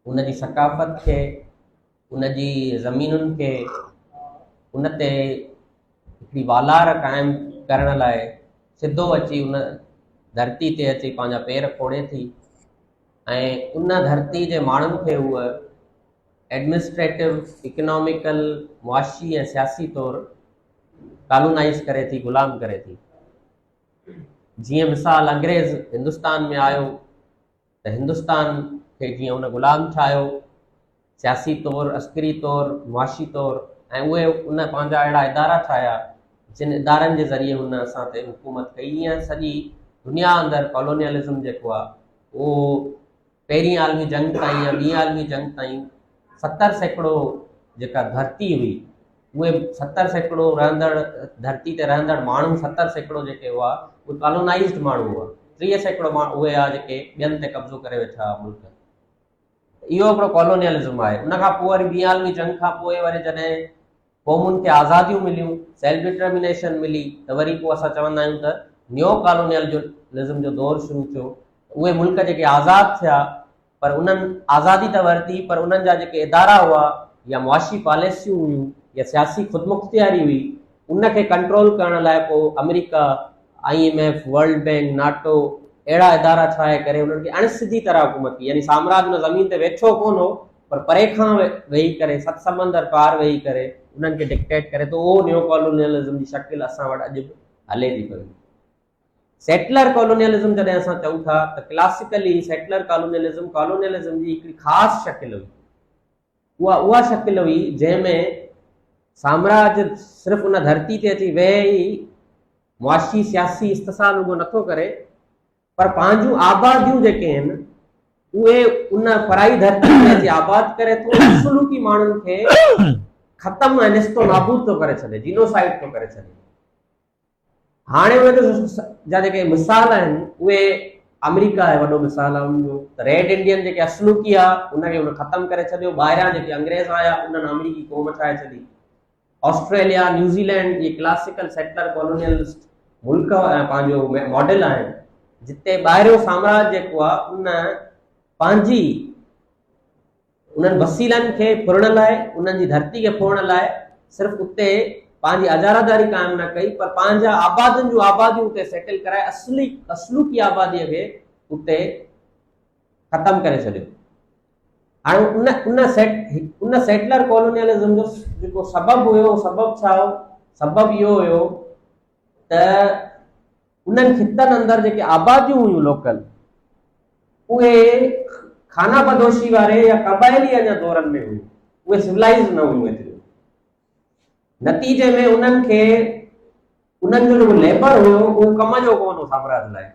ان جي ثقافت کي، ان جي زمينن کي، ان تي هڪڙي والار قائم ڪرڻ لاء سڌو اچي ان ڌرتي تي اچي پنهنجا پير کوڙي ٿي ۽ ان ڌرتي جي ماڻهن کي هوء ايڊمنسٽريٽو، اڪناميڪل، معاشي ۽ سياسي طور ڪالونائيز ڪري ٿي، غلام ڪري ٿي. جيئن مثال انگريز هندستان ۾ آيو ته هندستان کي جيئن ان غلام ٺاهيو سياسي طور، عسڪري طور، معاشي طور ۽ اهي ان پنهنجا اهڙا ادارا ٺاهيا جن ادارن جي ذريعي هن اسان تي حڪومت ڪئي. ايئن سڄي دنيا اندر ڪالونيلزم جيڪو آهي اهو پهرين عالمي جنگ تائين يا ٻي عالمي جنگ تائين 70% جيڪا ڌرتي هئي اهي 70% رهندڙ ڌرتي تي رهندڙ ماڻهو 70% جيڪي هئا اهي ڪالونائزڊ ماڻهو هئا، 30% ماڻهو اهي هئا جيڪي ٻين تي قبضو ڪري ويٺا هئا ملڪ. اهو هڪڙو ڪالونيلزم آهي. ان کان پوء وري ٻي عالمي جنگ کان پوء وري جڏهن قومن کي آزاديون مليون، سيلف ڊٽرمينيشن ملي ته وري پوء اسان چوندا آهيون ته نيو ڪالونيلزم جو دور شروع ٿيو. اهي ملڪ جيڪي آزاد ٿيا پر انهن آزادي ته ورتي پر انهن جا جيڪي ادارا هئا يا معاشي پاليسيون هيون يا سياسي خودمختياري هئي ان کي ڪنٽرول ڪرڻ لاء پوء آمريڪا، I M F, world bank, NATO اهڙا ادارا ٺاهي ڪري انهن کي اڻ سڌي طرح حڪومت ڪئي يعني سامراج ان زمين تي ويٺو ڪونه هو پر پري کان ويهي ڪري ست سمندر پار ويهي ڪري انهن کي ڊڪٽيٽ ڪري ٿو. اهو نيو ڪالونيلزم جي شڪل اسان وٽ اڄ به هلي ٿي پئي. سيٽلر ڪالونيلزم جڏهن اسان چئون ٿا ته ڪلاسيڪلي سيٽلر ڪالونيلزم ڪالونيلزم جي هڪڙي خاص شڪل هئي. اها اها شڪل هئي جنهن ۾ سامراج صرف ان ڌرتي تي اچي ويهي ئي معاشي سياسي استحصال رڳو نٿو ڪري پر پنهنجون آباديون جيڪي آهن اهي ان پرائي ڌرتي تي اچي آباد ڪري ٿو، اصلوڪي ماڻهن کي ختم ۽ نيست و نابود ٿو ڪري ڇڏي، جينوسائيڊ ٿو ڪري ڇڏي. هاڻي ان جو جا جيڪي مثال آهن اهي آمريڪا آهي وڏو مثال آهي ان جو ته ريڊ انڊين جيڪي اصلوڪي آ ان کي ان ختم ڪري ڇڏيو، ٻاهريان جيڪي انگريز آيا انهن آمريڪي قوم ٺاهي ڇڏي. آسٽريليا، نيوزيلينڊ اهي ڪلاسيڪل سيٽلر ڪالونيلسٽ ملڪ ۽ پنهنجو ماڊل آهن جتي ٻاهريون سامراج جيڪو آ ان پنهنجي انهن وسيلن کي ڦرڻ لاء، انهن جي ڌرتي کي ڦوڙڻ لاء صرف اتي پنهنجي اجاراداري قائم نه ڪئي پر پنهنجا آبادين جون آباديون اتي سيٽل ڪرائي اصلي اصلوڪي آباديء کي اتي ختم ڪري ڇڏيو. هاڻي ان ان سيٽ ان سيٽلر ڪالونيلزم جو جيڪو سبب هيو سبب ڇا هو؟ سبب اهو هيو ته انهن خطن اندر جيڪي آباديون هيون لوڪل اهي خانه بدوشي واري يا قبائلي اڃا دورن ۾ هيون، اهي سولائيز نه هيون ايتريون. نتيجي ۾ انهن کي انهن جو جيڪو ليبر هيو اهو ڪم جو ڪونه هو سامراج لاء.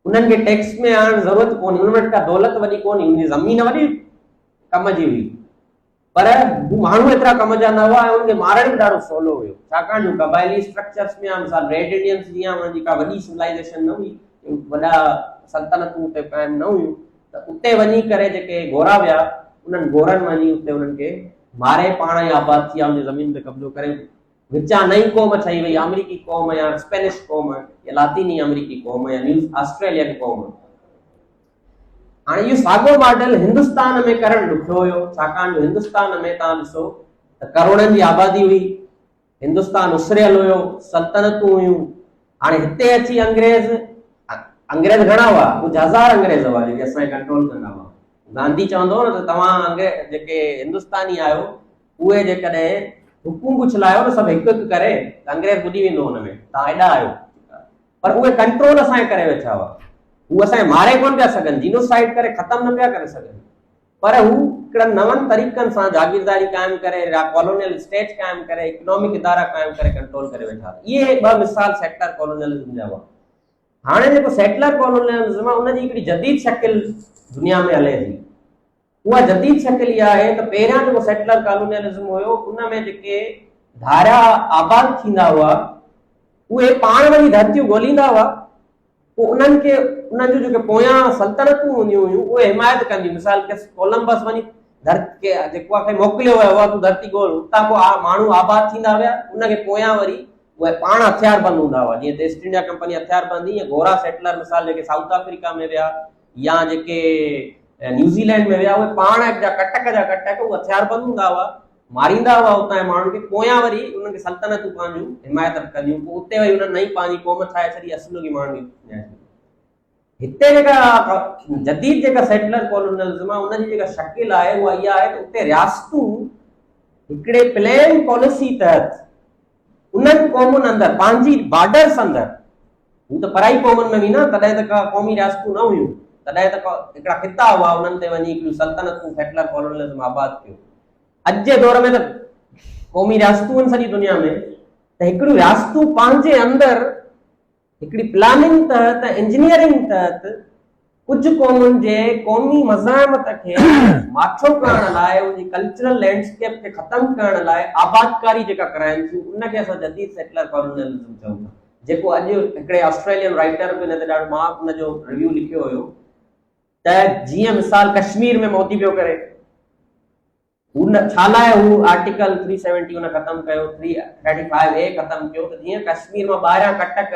انهن کي ٽيڪس ۾ آڻڻ ضرورت ڪونهي، انهن وٽ ڪا دولت وڏي ڪونهي، انهن جي زمين وڏي ڪم جي هئي پر هو ماڻهو ايترا ڪم جا نه هئا ۽ انهن کي مارڻ به ڏاڍو سولو هيو ڇاڪاڻ جو قبائلي اسٽرڪچرس ۾ مثال ريڊ انڊينس جيان انهن جي ڪا وڏي سولائيزيشن نه هئي، وڏا سلطنتون اتي قائم نه هيون ته اتي وڃي ڪري جيڪي گورا ويا انهن گورن وڃي اتي انهن کي ماري پاڻ ئي آباد ٿي ويا ان جي زمين تي قبضو ڪري وچان نئين قوم ٺهي وئي، آمريڪي قوم يا اسپينش قوم يا لاطيني آمريڪي قوم يا نيو آسٽريلين قوم. هاڻي اهو ساڳو ماڊل هندستان ۾ ڪرڻ ڏکيو هيو، ڇاڪاڻ جو هندستان ۾ توهان ڏسو ته ڪروڙن جي آبادي هئي، هندستان اسريل هيو، سلطنتون هيون. هاڻي هتي اچي انگريز، انگريز گهڻا هئا؟ ڪجهه هزار انگريز هئا جيڪي اسان کي ڪنٽرول ڪندا هئا. گانڌي چوندو هو نه ته توهان جيڪي هندستاني آهيو اهي جيڪڏهن حڪم به اڇلايو نه سڀ هڪ هڪ ڪري ته انگريز ٻڏي ويندو ان ۾، توهان ايڏا آهيو. پر اهي ڪنٽرول اسان کي ڪري ويٺا هئا. هو اسان کي ماري ڪونه پيا سگهن، جينوسائيڊ ڪري ختم نه پيا ڪري سگهن، پر هو هڪڙن نون طريقن سان جاگيرداري قائم ڪري يا ڪالونيل اسٽيٽ قائم ڪري، اڪنامڪ ادارا قائم ڪري ڪنٽرول ڪري ويٺا هئا. اهي ٻه مثال سيٽلر ڪالونيلزم جا هئا. هاڻي جيڪو سيٽلر ڪالونيلزم آهي ان جي هڪڙي جديد شڪل دنيا ۾ هلي ٿي. اها جديد شڪل اها آهي ته پهريان جيڪو سيٽلر ڪالونيلزم هيو ان ۾ جيڪي ڌاريا آباد ٿيندا هئا اهي پاڻ وڃي ڌرتيون ڳوليندا هئا پوء انهن کي انهن جون جيڪي پويان سلطنتون هونديون هيون اهي حمايت ڪنديون مثال ڪيس ڪولمبس وڃي ڌرتي جيڪو کي موڪليو ويو هو تون ڌرتي ڳول اتان پوء ماڻهو آباد ٿيندا ويا ان کي پويان وري اهي پاڻ هٿيار بند هوندا هئا جيئن ته ايسٽ انڊيا ڪمپني هٿيار بند هئي گورا سيٽلر مثال جيڪي سائوٿ آفريڪا ۾ ويا يا جيڪي نيوزيلينڊ ۾ ويا اهي پاڻ جا ڪٽڪ جا ڪٽڪ اهي هٿياربند هوندا هئا، ماريندا هئا اتان جي ماڻهن کي، پويان وري انهن کي سلطنتون پنهنجون حمايت ڪنديون، پوء اتي وري انهن نئين پنهنجي قوم ٺاهي ڇڏي، اصلوڪي ماڻهن کي وڃائي ڇڏيو. هتي جيڪا جديد جيڪا سيٽلر ڪالونلزم آهي ان جي جيڪا شڪل آهي اها اها آهي ته اتي رياستون هڪڙي پلان پاليسي تحت انهن قومن اندر پنهنجي بارڊرس اندر هو ته پرائي قومن ۾ ويندا تڏهن ته ڪا قومي رياستون نه هيون تڏهن ته هڪڙا خطا هئا انهن تي وڃي هڪڙيون سلطنتون سيٽلر ڪالونلزم آباد ٿيو اڄ جي دور ۾ ته قومي رياستون آهن سڄي دنيا ۾ ته هڪڙيون رياستون پنهنجي اندر هڪڙي پلاننگ تحت ۽ انجنيئرنگ تحت ڪجهه قومن جي قومي مزاحمت کي ماٺو ڪرڻ لاء ان جي ڪلچرل لينڊسڪيپ کي ختم ڪرڻ لاء آبادڪاري جيڪا ڪرائين ٿيون ان کي اسان جديد سيٽلر ڪالونيلزم چئون ٿا جيڪو اڄ هڪڙي آسٽريلين رائيٽر به ان تي ڏاڍو مان ان جو ريويو لکيو هيو ته جيئن مثال ڪشمير ۾ مودي پيو ڪري هن ڇا لاء هو آرٽيڪل ٿري سيونٽي هن ختم ڪيو ٿري ٿرٽي فائيو اي ختم ڪيو ته جيئن ڪشمير مان ٻاهريان ڪٽڪ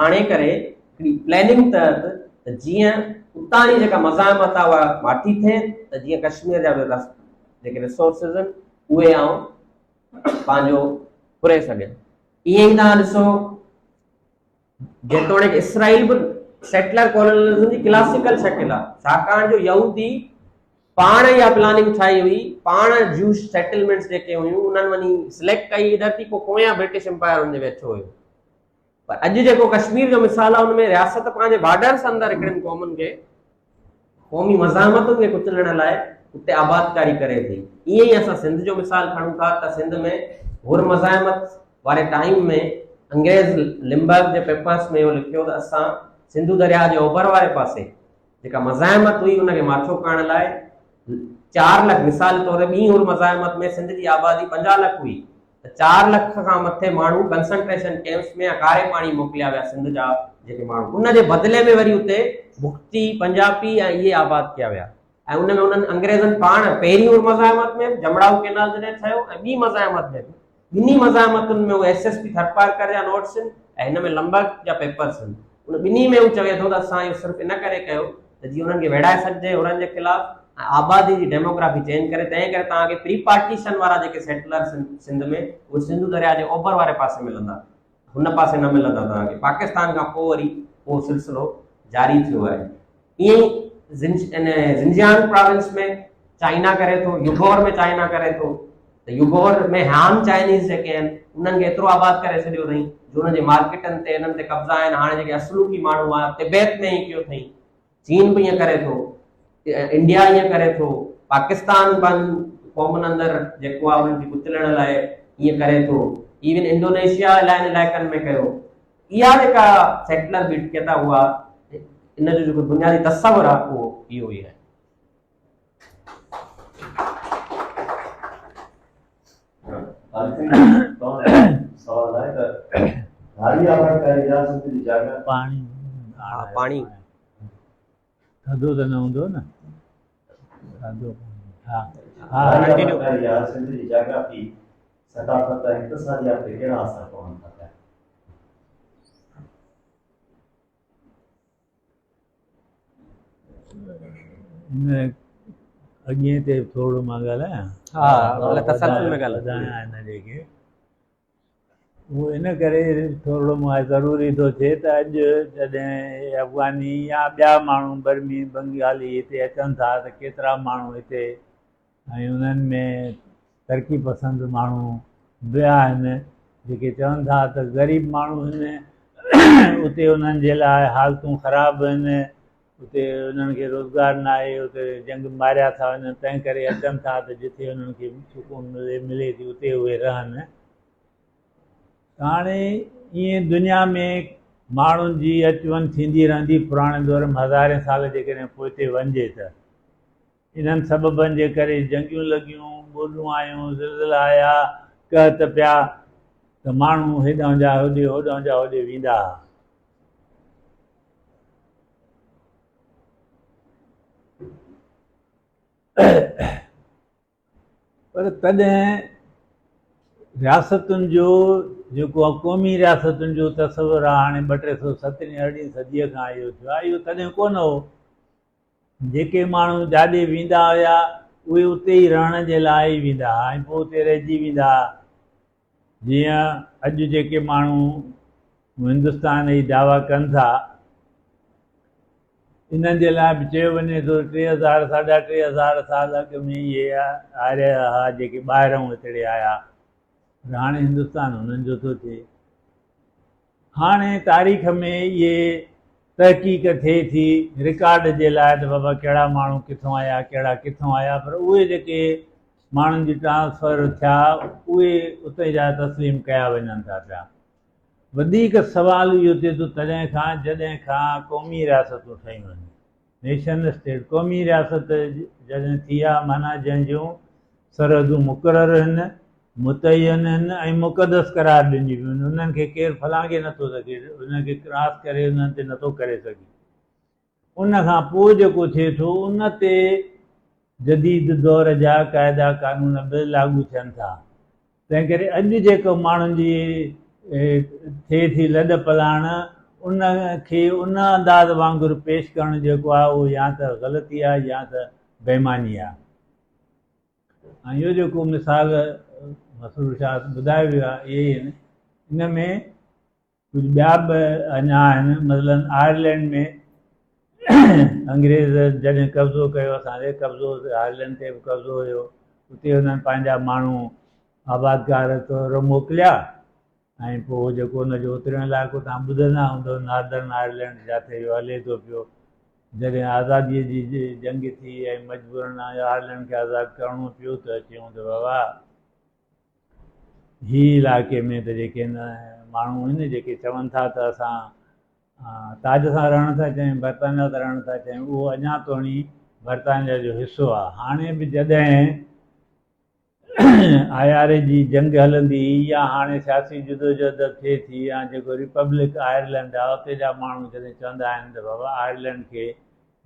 آڻي ڪري هڪڙي پلاننگ تحت ته جيئن اتان جي جيڪا مزاحمت آهي اها ماٺي ٿئي ته جيئن ڪشمير جا به جيڪي ريسورسز آهن اهي آئون پنهنجو ڦري سگهيان ائين ئي توهان ڏسو جيتوڻيڪ اسرائيل به سيٽلر ڪالونيلزم جي ڪلاسيڪل شڪل آهي، ڇاڪاڻ جو يهودي پاڻ اها پلاننگ ٺاهي هئي، پاڻ جيوش سيٽلمينٽس جيڪي هيون انهن وڃي سليڪٽ ڪئي هئي ڌرتي، پوء پويان برٽش امپائر ان جي ويٺو هيو. پر اڄ جيڪو ڪشمير جو مثال آهي ان ۾ رياست پنهنجي بارڊرس اندر هڪڙين قومن کي قومي مزاحمتن کي ڪچلڻ لاء اتي آبادڪاري ڪري ٿي. ائين ئي اسان سنڌ جو مثال کڻون ٿا ته سنڌ ۾ حر مزاحمت واري ٽائيم ۾ انگريز لمبرگ جي پيپرس ۾ اهو لکيو ته اسان سنڌو درياهه جي اوڀر واري پاسي جيڪا مزاحمت هئي ان کي ماٺو ڪرڻ لاء چار لک مثال طور ٻي حر مزاحمت ۾ سنڌ جي آبادي 50 لک هئي ته چار لک کان مٿي ماڻهو ڪنسنٽريشن ڪيمپس ۾ يا ڪاري پاڻي موڪليا ويا سنڌ جا جيڪي ماڻهو ان جي بدلي ۾ وري اتي بگٽي پنجابي ۽ اهي آباد ڪيا ويا ۽ ان ۾ انهن انگريزن پاڻ پهرين حر مزاحمت ۾ به جمڙائو ڪينال جڏهن ٺهيو ۽ ٻي مزاحمت ۾ به ٻنهي مزاحمتن ۾ اهي ايس ايس پي ٿرپارڪر جا نوٽس آهن ۽ هن ۾ لمبرگ جا پيپرس آهن ان ٻنهي ۾ هو چوي ٿو ته اسان اهو صرف ان ڪري ڪيو ته جيئن انهن کي ويڙهائي سگهجي حرن جي خلاف ۽ آبادي جي ڊيموگرافي چينج ڪري تنهن ڪري توهان کي پري پارٽيشن وارا جيڪي سيٽلرس آهن سنڌ ۾ اهي سنڌو درياء جي اوڀر واري پاسي ملندا هن پاسي نه ملندا توهان کي پاڪستان کان پوء وري اهو سلسلو جاري ٿيو آهي ائين ئي زنجيانگ پراونس ۾ چائنا ڪري ٿو يوگور ۾ چائنا ڪري ٿو ته يوگور ۾ هان چائنيز جيڪي آهن انهن کي ايترو آباد ڪري ڇڏيو اٿئي جو انهن جي مارڪيٽن تي انهن تي قبضا آهن هاڻي جيڪي اصلوڪي ماڻهو هئا تبت ۾ ائين ڪيو اٿئي چين به ائين ڪري ٿو انڊيا ائين ڪري ٿو پاڪستان پنهنجن قومن اندر جيڪو آهي انهن کي ڪچلڻ لاء ائين ڪري ٿو ايون انڊونيشيا الائن علائقن ۾ ڪيو اها جيڪا سيٽلر بيٺڪيت آهي اها ان جو جيڪو بنيادي تصور آهي اهو اهو ئي آهي پاڻي پاڻي ٿڌو ته نه هوندو نه ٿڌو ها ها سنڌ جي جاگرافي ثقافت ۽ اقتصاديات تي ڪهڙا اثر پون ٿا پيا؟ هن اڳئين تي ٿورو مان ڳالهايان. ها مطلب تسلسل ۾ ڳالهايو. وڌايان هن جيڪي اهو ان ڪري ٿورڙو مون لاء ضروري ٿو ٿئي ته اڄ جڏهن افغاني يا ٻيا ماڻهو برمي بنگالي هتي اچن ٿا ته ڪيترا ماڻهو هتي ۽ انهن ۾ ترقي پسند ماڻهو به آهن جيڪي چون ٿا ته غريب ماڻهو آهن اتي انهن جي لاء حالتون خراب آهن اتي انهن کي روزگار نه آهي اتي جنگ ماريا ٿا وڃن تنهن ڪري اچن ٿا ته جتي انهن کي سڪون ملي ملي ٿي اتي اهي رهن هاڻي ائين دنيا ۾ ماڻهن جي اچ وڃ ٿيندي رهندي پراڻي دور ۾ هزارين سال جيڪڏهن پوئتي وڃجي ته انهن سببن جي ڪري جنگيون لڳيون، ٻوڏون آيون، زلزلا آيا، قحط پيا ته ماڻهو هيڏانهن جا هوڏي، هوڏانهن جا هوڏي ويندا ها. پر تڏهن رياستن جو جيڪو قومي رياستن جو تصور آهي، هاڻي ٻه ٽي سو سترهين ارڙهين صديء کان اهو ٿيو آهي، اهو تڏهن ڪونه هو. جيڪي ماڻهو جاڏي ويندا هيا اهي اتي ئي رهڻ جي لاء ئي ويندا ها ۽ پوء اتي رهجي ويندا ها. جيئن اڄ جيڪي ماڻهو هندستان جي دعويٰ ڪن ٿا انهن جي لاء به چيو وڃي ٿو 3000 ساڍا 3000 سال اڳ ۾ اهي آريا ها جيڪي ٻاهرئون هتڙي آيا پر هاڻي هندستان انهن جو ٿو ٿئي. هاڻي تاريخ ۾ اهي تحقيق ٿئي ٿي رڪارڊ جي لاء ته بابا ڪهڙا ماڻهو ڪٿون آيا ڪهڙا ڪٿون آيا پر اهي جيڪي ماڻهن جي ٽرانسفر ٿيا اهي اتي جا تسليم ڪيا وڃن ٿا پيا. وڌيڪ سوال اهو ٿئي ٿو تڏهن کان جڏهن کان قومي رياستون ٺهيون آهن. نيشن اسٽيٽ، قومي رياست، جڏهن ٿي آ معنيٰ جنهن جون سرحدون مقرر هن، متعين هن ۽ مقدس قرار ڏنيون ويون هن، انهن کي ڪير ڦلانگي نٿو سگهي، انهن کي ڪراس ڪري انهن تي نٿو ڪري سگهي. ان کان پوء جيڪو ٿئي ٿو ان تي جديد دور جا قاعدا قانون به لاڳو ٿين ٿا. تنهنڪري اڄ جيڪو ماڻهن جي ٿئي ٿي لڏ پلاڻ ان کي ان انداز وانگر پيش ڪرڻ جيڪو آهي اهو يا ته غلطي آهي يا ته بيماني آهي. ۽ اهو جيڪو مثال مسرور شاهه ٻڌايو ويو آهي اهي ئي آهن. ان ۾ ڪجهه ٻيا به اڃا آهن، مثلاً آئرلينڊ ۾ انگريز جڏهن قبضو ڪيو اسان تي قبضو آئرلينڊ تي به قبضو هيو اتي انهن پنهنجا ماڻهو آبادگار طور موڪليا ۽ پوء جيڪو ان جو اتريون علائقو توهان ٻڌندا هوندو ناردرن آئرلينڊ جاٿي اهو هلي ٿو پيو جڏهن آزاديء جي جنگ ٿي ۽ مجبورن آئرلينڊ کي آزاد ڪرڻو پيو ته چيائون ته بابا هي علائقي ۾ ته جيڪي ماڻهو آهن جيڪي چون ٿا ته اسان تاج سان رهڻ ٿا چاهيون برطانيا سان رهڻ ٿا چاهيون اهو اڃا توڻي برطانيا جو حصو آهي. هاڻي به جڏهن I R اي جي جنگ هلندي هئي يا هاڻي سياسي جدوجهد ٿئي ٿي يا جيڪو ريپبلڪ آئرلينڊ آهي اتي جا ماڻهو جڏهن چوندا آهن ته بابا آئرلينڊ کي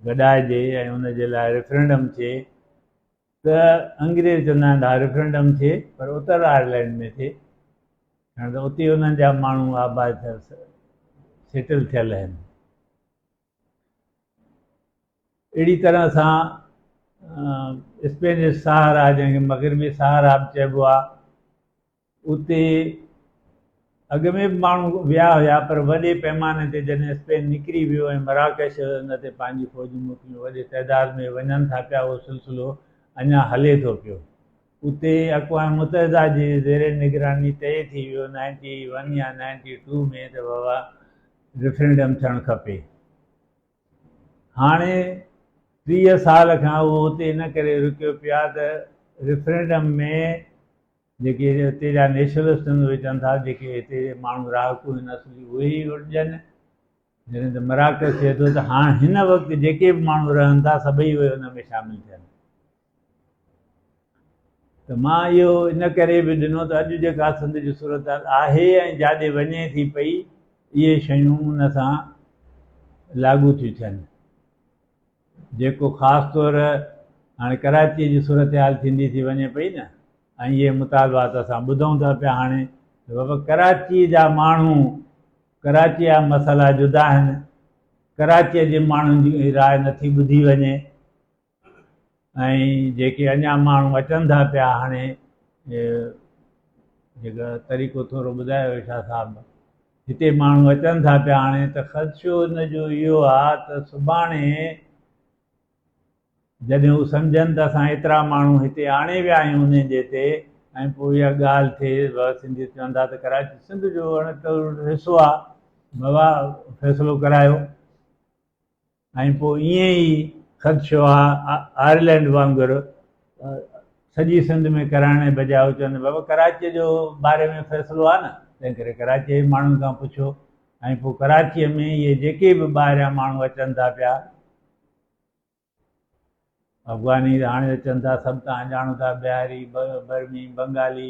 گڏائجي ۽ ان جي لاء ريفرنڊم ٿئي ته انگريز چوندا آهن ته ها ريفرنڊم ٿئي پر اتر آئرلينڊ ۾ ٿئي ڇاڪاڻ ته اتي انهن جا ماڻهو آباد ٿيل سيٽل ٿيل آهن. اهڙي طرح سان اسپينش سهارا جنهن کي مغربي سهارا به چئبو آهي اتي اڳ ۾ به ماڻهو ويا هيا پر وڏي پئماني تي جڏهن اسپين نڪري ويو ۽ مراڪش ان تي پنهنجي فوجون موڪليون وڏي تعداد ۾ وڃن ٿا پيا اهو سلسلو اڃا هلي ٿو پيو. اتي اقوام متحده جي زير نگراني طئي ٿي ويو نائنٽي ون يا نائنٽي ٽو ۾ ته بابا ريفرنڊم ٿيڻ کپي. هاڻي 30 سال کان اهو اتي ان ڪري رڪيو پيو آهي ته ريفرنڊم ۾ جيڪي هتي جا نيشنلسٽ آهن اهي چون ٿا جيڪي هتي جي ماڻهو رهاڪو آهن اصلي اهي ئي ووٽ ڏين جڏهن ته مراڪش چئي ٿو ته هاڻ هن وقت جيڪي به ماڻهو رهن ٿا سڀئي اهي ان ۾ شامل ٿين ته مان اهو ان ڪري به ڏنو ته اڄ جيڪا سنڌ جي صورتحال آهي ۽ جاڏي وڃي ٿي پئي اهي شيون ان سان لاڳو ٿيون ٿين جيڪو خاص طور هاڻي ڪراچيء جي صورتحال ٿيندي ٿي وڃي پئي نه ۽ اهي مطالبات اسان ٻڌون ٿا پيا هاڻي ته بابا ڪراچيء جا ماڻهو ڪراچيء جا مسئلا جدا آهن ڪراچيء جي ماڻهن جي راء نٿي ٻڌي وڃي ۽ جيڪي اڃا ماڻهو اچن ٿا پيا هاڻي جيڪا طريقو ٿورو ٻڌايو ويو شاهه صاحب هتي ماڻهو اچن ٿا پيا هاڻي ته خدشو ان جو اهو آ ته سڀاڻي جڏهن هو سمجهن ته اسان ايترا ماڻهو هتي آڻي ويا آهيون انهن جي تي ۽ پوء اها ڳالهه ٿئي بس سنڌي چون ٿا ته ڪراچي سنڌ جو اڻ حصو آ بابا فيصلو ڪرايو ۽ پوء ائين ئي خدشو آ آئرلينڊ وانگر سڄي سنڌ ۾ ڪرائڻ جي بجاء هو چون بابا ڪراچيء جو باري ۾ فيصلو آ نه تنهن ڪري ڪراچيء جي ماڻهن کان پڇو ۽ پوء ڪراچيء ۾ اهي جيڪي به ٻاهريان ماڻهو اچن ٿا پيا افغاني هاڻي اچن ٿا سڀ توهان ڄاڻو ٿا بهاري برمي بنگالي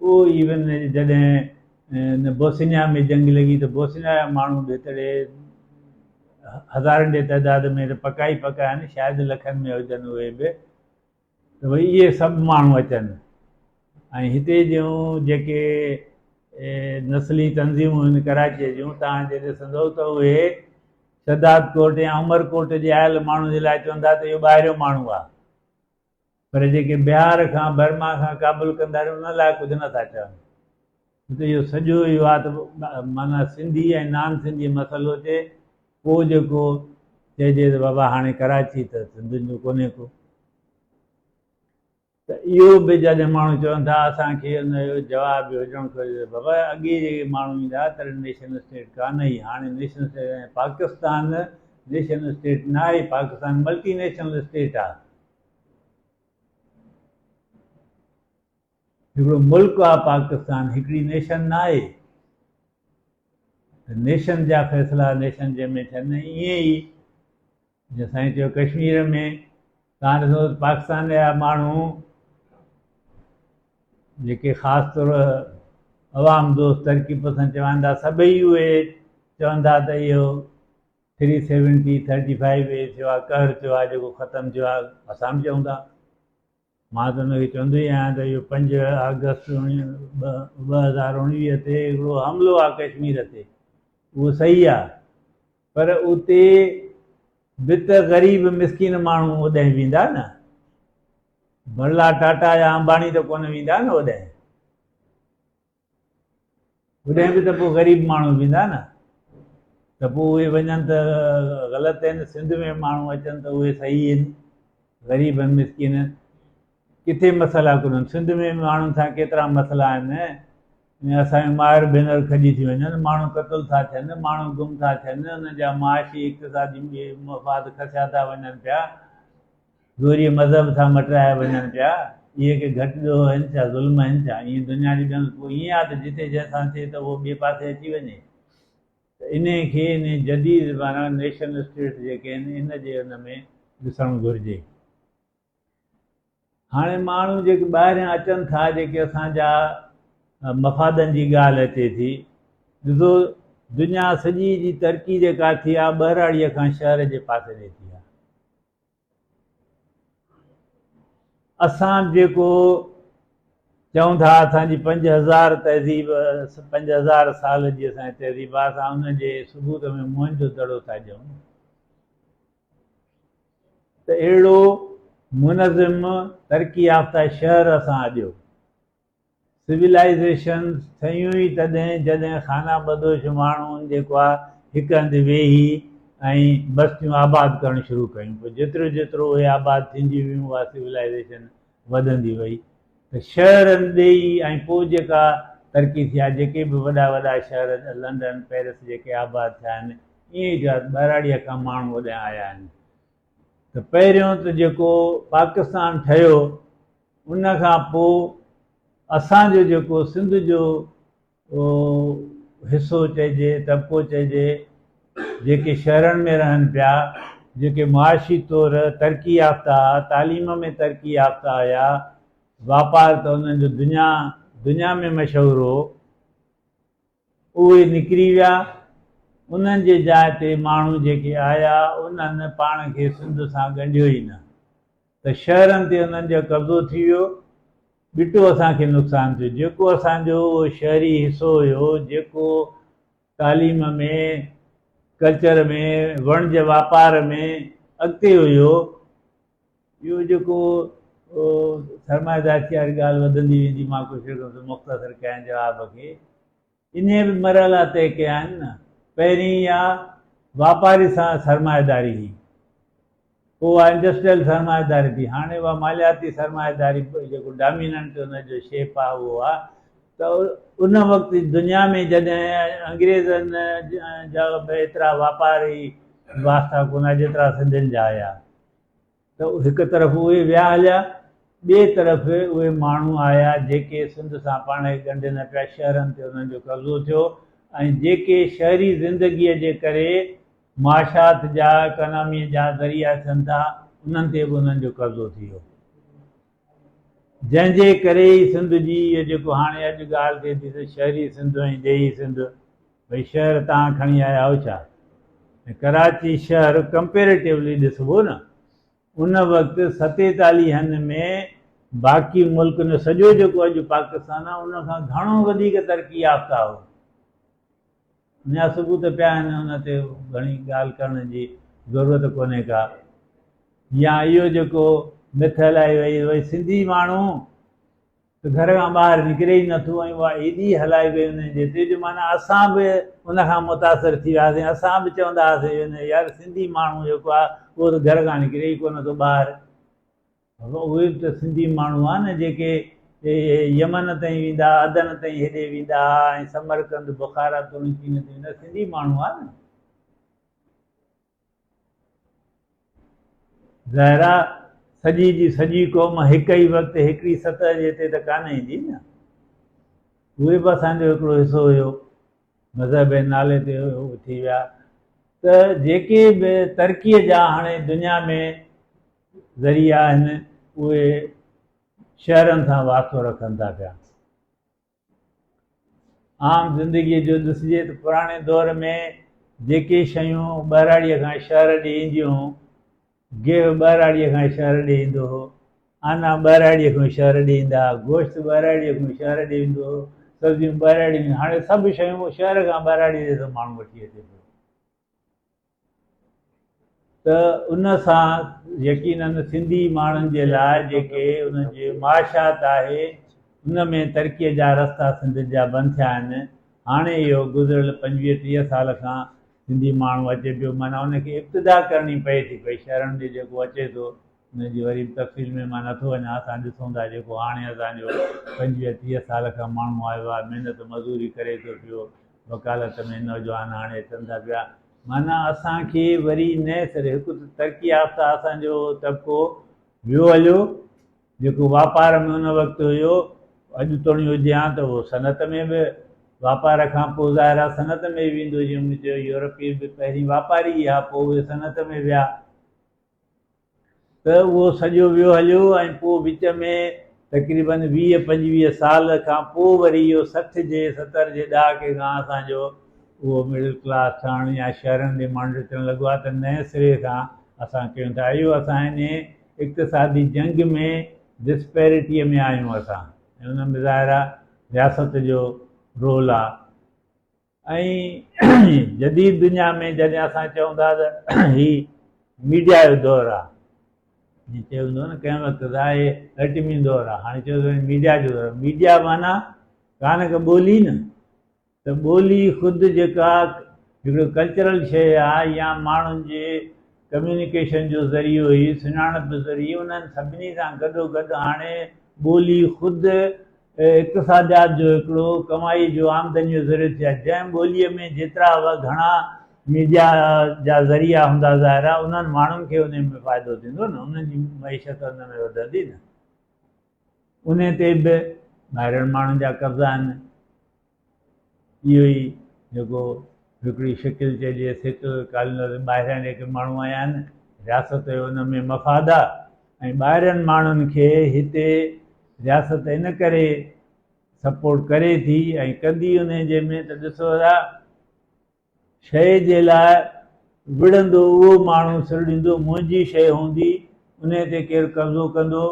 اهو ايون جڏهن بوسنيا ۾ جنگ لڳي ته بوسنيا جا ماڻهو به هتڙي هزارن جي تعداد ۾ ته پڪا ئي پڪا آهن شايد لکن ۾ هجن اهي به ته ڀئي اهي سڀ ماڻهو اچن ۽ هتي جون جيڪي نسلي تنظيمون آهن ڪراچيء جون توهان جي ڏسندو ته اهي شهداد ڪوٽ يا عمر ڪوٽ جي آيل ماڻهو جي لاء چون ٿا ته اهو ٻاهريون ماڻهو آهي، پر جيڪي بهار کان، برما کان، ڪابل قنڌار ان لاء ڪجهه نه ٿا چون. ته اهو سڄو اهو آهي ته معنيٰ سنڌي ۽ نان سنڌي مسئلو ٿئي پوء جيڪو چئجي ته بابا هاڻي ڪراچي ته سنڌين جو ڪونهي ڪو. ته اهو به جڏهن ماڻهو چون ٿا اسان کي ان جو جواب به هجڻ گهرجي ته بابا اڳي جيڪي ماڻهو ايندا ها تڏهن نيشن اسٽيٽ ڪانه هئي، هاڻي nation state ۽ Pakistan nation state نه آهي، پاڪستان ملٽي نيشنل اسٽيٽ آهي. هڪڙو ملڪ آهي پاڪستان، هڪڙي نيشن نه آهي. ته نيشن جا فيصلا نيشن جي ۾ ٿين ۽ ائين ئي جيئن سائين چيو ڪشمير ۾ توهان ڏسو ته پاڪستان جا ماڻهو جيڪي خاص طور عوام دوست ترقي پسند چون ٿا سڀئي اهي چون ٿا ته اهو ٿري سيونٽي ٿرٽي فائيو اي ٿيو آهي قهر ٿيو آهي جيڪو ختم ٿيو آهي اسان به چئون ٿا مان ته ان کي چوندو ئي آهيان ته اهو 5 آگسٽ 2019 تي هڪڙو حملو آهي ڪشمير تي اهو صحيح آهي پر اتي به ته غريب مسڪين ماڻهو اوڏانهن ويندا نه. برلا ٽاٽا يا امباڻي ته ڪونه ويندا نه اوڏانهن. اوڏانهن به ته پوء غريب ماڻهو ويندا نه. ته پوء اهي وڃن ته غلط آهن، سنڌ ۾ ماڻهو اچن ته اهي صحيح آهن، غريب آهن مسڪين آهن. ڪٿي مسئلا ڪونهن، سنڌ ۾ به ماڻهن سان ڪيترا مسئلا آهن. ۽ اسان جون مائر ڀينر کڄي ٿيون وڃن، ماڻهو قتل ٿا ٿين، ماڻهو گم ٿا ٿين، انهن جا معاشي اقتصادي مفاد کسيا ٿا وڃن پيا، زوريء مذهب ٿا مٽرايا وڃن پيا، اهي ڪي گهٽ ڏوهه آهن ڇا، ظلم آهن ڇا؟ ائين دنيا جي ٻين پوء ائين آهي ته جتي جنهن سان ٿئي ته اهو ٻئي پاسي اچي وڃي ته انهي کي انهي جديد معنيٰ نيشن اسٽيٽس جيڪي آهن ان جي ان ۾ ڏسڻ گهرجي. هاڻي ماڻهو جيڪي ٻاهريان اچن ٿا جيڪي اسان جا مفادن جي ڳالهه اچي ٿي ڏسو دنيا سڄي جي ترقي جيڪا ٿي آهي ٻهراڙيء کان شهر جي پاسي ڏي ٿي آهي اسان جيڪو چئون ٿا اسان جي 5000 تهذيب 5000 سال جي اسان جي تهذيب آهي اسان ان جي ثبوت ۾ موهن جو دڙو ٿا ڏيون ته اهڙو منظم ترقي يافته شهر اسان اڏيو. سولائيزيشنز ٺهيون ئي تڏهن جڏهن خانه بدوش ماڻهن جيڪو آ هڪ هنڌ ويهي ۽ بستيون آباد ڪرڻ شروع ڪيون پوء جيترو جيترو اهي آباد ٿينديون ويون اها سولائيزيشن وڌندي وئي ته شهرن ڏي ئي ۽ پوء جيڪا ترقي ٿي آهي جيڪي به وڏا وڏا شهر لنڊن پئرس جيڪي آباد ٿيا آهن ائين ئي ٿيو آهي ٻهراڙيء کان ماڻهو اوڏانهن آيا آهن ته پهريون ته جيڪو پاڪستان ٺهيو ان کان پوء اسان جو جيڪو سنڌ جو حصو چئجي، طبقو چئجي، جيڪي شهرن ۾ رهن پيا، جيڪي معاشي طور ترقي يافته ها، تعليم ۾ ترقي يافته هيا، واپار ته انهن جو دنيا دنيا ۾ مشهور هو، اهي نڪري ويا، انهن جي جاء تي ماڻهو جيڪي آيا، انهن پاڻ کي سنڌ سان ڳنڍيو ئي نه ته شهرن تي انهن جو قبضو ٿي ويو، ٻٽو اسان کي نقصان ٿيو، جيڪو اسان جو اهو شهري حصو هيو، جيڪو تعليم ۾، ڪلچر ۾، وڻج واپار ۾ اڳتي هيو، اهو جيڪو سرمائيداري واري ڳالهه وڌندي ويندي، مان ڪوشش ڪندس مختصر ڪيان جواب کي. انهيء به مرحلا طئي ڪيا آهن نه. پهرين اها واپاري سرمائيداري هئي، پوء اها انڊسٽريل سرمائيداري ٿي، هاڻي اها مالياتي سرمائيداري جيڪو ڊاميننٽ ان جو شيپ آهي اهو آهي ته ان وقت دنيا ۾ جڏهن انگريزن جا به ايترا واپاري واسطا ڪونه هئا جيترا سنڌين جا هيا. ته هڪ طرف اهي ويا هليا، ٻئي طرف اهي ماڻهو آيا جيڪي سنڌ سان پاڻ کي ڳنڍين نه پيا، شهرن تي انهن جو قبضو ٿيو ۽ جيڪي شهري زندگيء جي ڪري معاشات جا، اڪاناميء جا ذريعا ٿين ٿا، انهن تي به انهن جو قبضو ٿي ويو. جنهن جي ڪري ئي سنڌ جي اهو جيڪو هاڻي اڄ ڳالهه ٿئي ٿي ته شهري سنڌ ۽ ڏيهي سنڌ، ڀئي شهر تان کڻي آيا آهيو ڇا؟ ۽ ڪراچي شهر ڪمپيريٽولي ڏسبو نه ان وقت ستيتاليهن ۾ باقي ملڪ نه سڄو جيڪو اڄ پاڪستان آهي ان کان گهڻو وڌيڪ ترقي يافته هو. ان جا ثبوت پيا آهن، ان تي گهڻي ڳالهه ڪرڻ جي ضرورت ڪونهي ڪا. يا اهو جيڪو مٿ هلائي وئي ڀئي سنڌي ماڻهو ته گهر کان ٻاهر نڪري ئي نٿو ۽ اها ايڏي هلائي وئي ان جي تي جو معنيٰ اسان به ان کان متاثر ٿي وياسين. اسان به چوندا هئاسين يار سنڌي ماڻهو جيڪو آهي اهو ته گهر کان نڪري ئي ڪونه ٿو ٻاهر. اهي به ته سنڌي ماڻهو هئا نه جيڪي يمن تائين ويندا ها، عدن تائين هيڏي ويندا ها ۽ سمرقند، بخارا توڻي چين تائين ويندا سنڌي ماڻهو هئا نه. ظاهر آ سڄي جي سڄي قوم هڪ ئي وقت هڪڙي سطح جي تي ته ڪانه ايندي نه. اهي به اسان جو هڪڙو حصو هيو. مذهب جي نالي تي ٿي ويا ته جيڪي به ترقيء جا هاڻي دنيا ۾ ذريعا آهن اهي شهرن سان واسطو رکن ٿا پيا. عام زندگيء جو ڏسجي ته پراڻي دور ۾ جيڪي شيون ٻهراڙيء کان شهر ڏي اينديون هيون، گيهه ٻهراڙيء کان شهر ڏي ايندو هو، آنا ٻهراڙيء کان شهر ڏي ايندا ها، گوشت ٻهراڙيء کان شهر ڏي ايندو هو، سبزيون ٻهراڙيء ۾، هاڻي سڀ شيون شهر کان ٻهراڙيء ڏي ٿو ماڻهو وٺي اچي پيو. ته ان سان يقينن سنڌي ماڻهن جي لاء جيڪي انهن جي معاشيات آهي ان ۾ ترقي جا رستا سنڌين جا بند ٿيا آهن. هاڻي اهو گذريل 25 30 سال کان سنڌي ماڻهو اچي پيو معنيٰ ان کي ابتدا ڪرڻي پئي ٿي پئي شهرن ڏي جيڪو اچي ٿو ان جي وري به تفصيل ۾ مان نٿو وڃان اسان ڏسون ٿا جيڪو هاڻي اسان جو 25 30 سال کان ماڻهو آيو آهي محنت مزوري ڪري ٿو پيو وڪالت ۾ نوجوان هاڻي اچن ٿا پيا معنيٰ اسان کي وري نئين سر هڪ ته ترقي يافته اسان جو طبقو ويو هليو جيڪو واپار ۾ ان وقت هيو اڄ توڻي هجي ها ته اهو صنعت ۾ به واپار کان پوء ظاهر آهي صنعت ۾ به ويندو جيئن مون چيو يورپي به پهرين واپاري ئي هئا پوء اهي صنعت ۾ ويا ته اهو سڄو ويو هليو ۽ پوء وچ ۾ تقريباً 20 25 سال کان پوء وري اهو 60 جي 70 جي ڏهاڪي کان اسان جو اهو مڊل ڪلاس ٺهڻ يا شهرن ڏي ماڻهو اچڻ لڳو آهي ته نئين سري کان اسان ڪيون ٿا اهو اسان انهي اقتصادي جنگ ۾ ڊسپيرٽيء ۾ آهيون اسان ۽ ان ۾ ظاهر آهي رياست جو رول آهي. ۽ جديد دنيا ۾ جڏهن اسان چئون ٿا ته هي ميڊيا جو دور آهي، جيئن چيو ويندو هو نه ڪنهن وقت ته آهي ايٽمي دور آهي، هاڻي چيو ٿو وڃي ميڊيا جو دور آهي. ميڊيا معنيٰ ڪا نه ڪا ٻولي نه، ته ٻولي خود جيڪا هڪڙو ڪلچرل شيء آهي يا ماڻهن جي ڪميونيڪيشن جو ذريعو هئي، سڃاڻپ جو ذريعو، انهن سڀني سان گڏوگڏ هاڻي ٻولي خود اقتصاديات جو هڪڙو ڪمائي جو آمدني جو ذريعو ٿي آهي. جنهن ٻوليء ۾ جيترا و گهڻا ميڊيا جا ذريعا هوندا ظاهر آهي انهن ماڻهن کي انهي ۾ فائدو ٿيندو نه، انهن جي معيشت ان ۾ وڌندي نه. انهي تي به ٻاهرين ماڻهن جا قبضا آهن. اهو ئي جيڪو هڪڙي شڪل چئجي سيٽلر ڪالونر ٻاهريان جيڪي ماڻهو آيا آهن رياست جو ان ۾ مفاد آ ۽ ٻاهرين ماڻهن کي هتي رياست ان ڪري سپورٽ ڪري ٿي ۽ ڪندي انهي جي ۾ ته ڏسو ادا شيء جي لاء وڙهندو اهو ماڻهو سر ڏيندو، منهنجي شيء هوندي، انهيء تي ڪير قبضو ڪندو،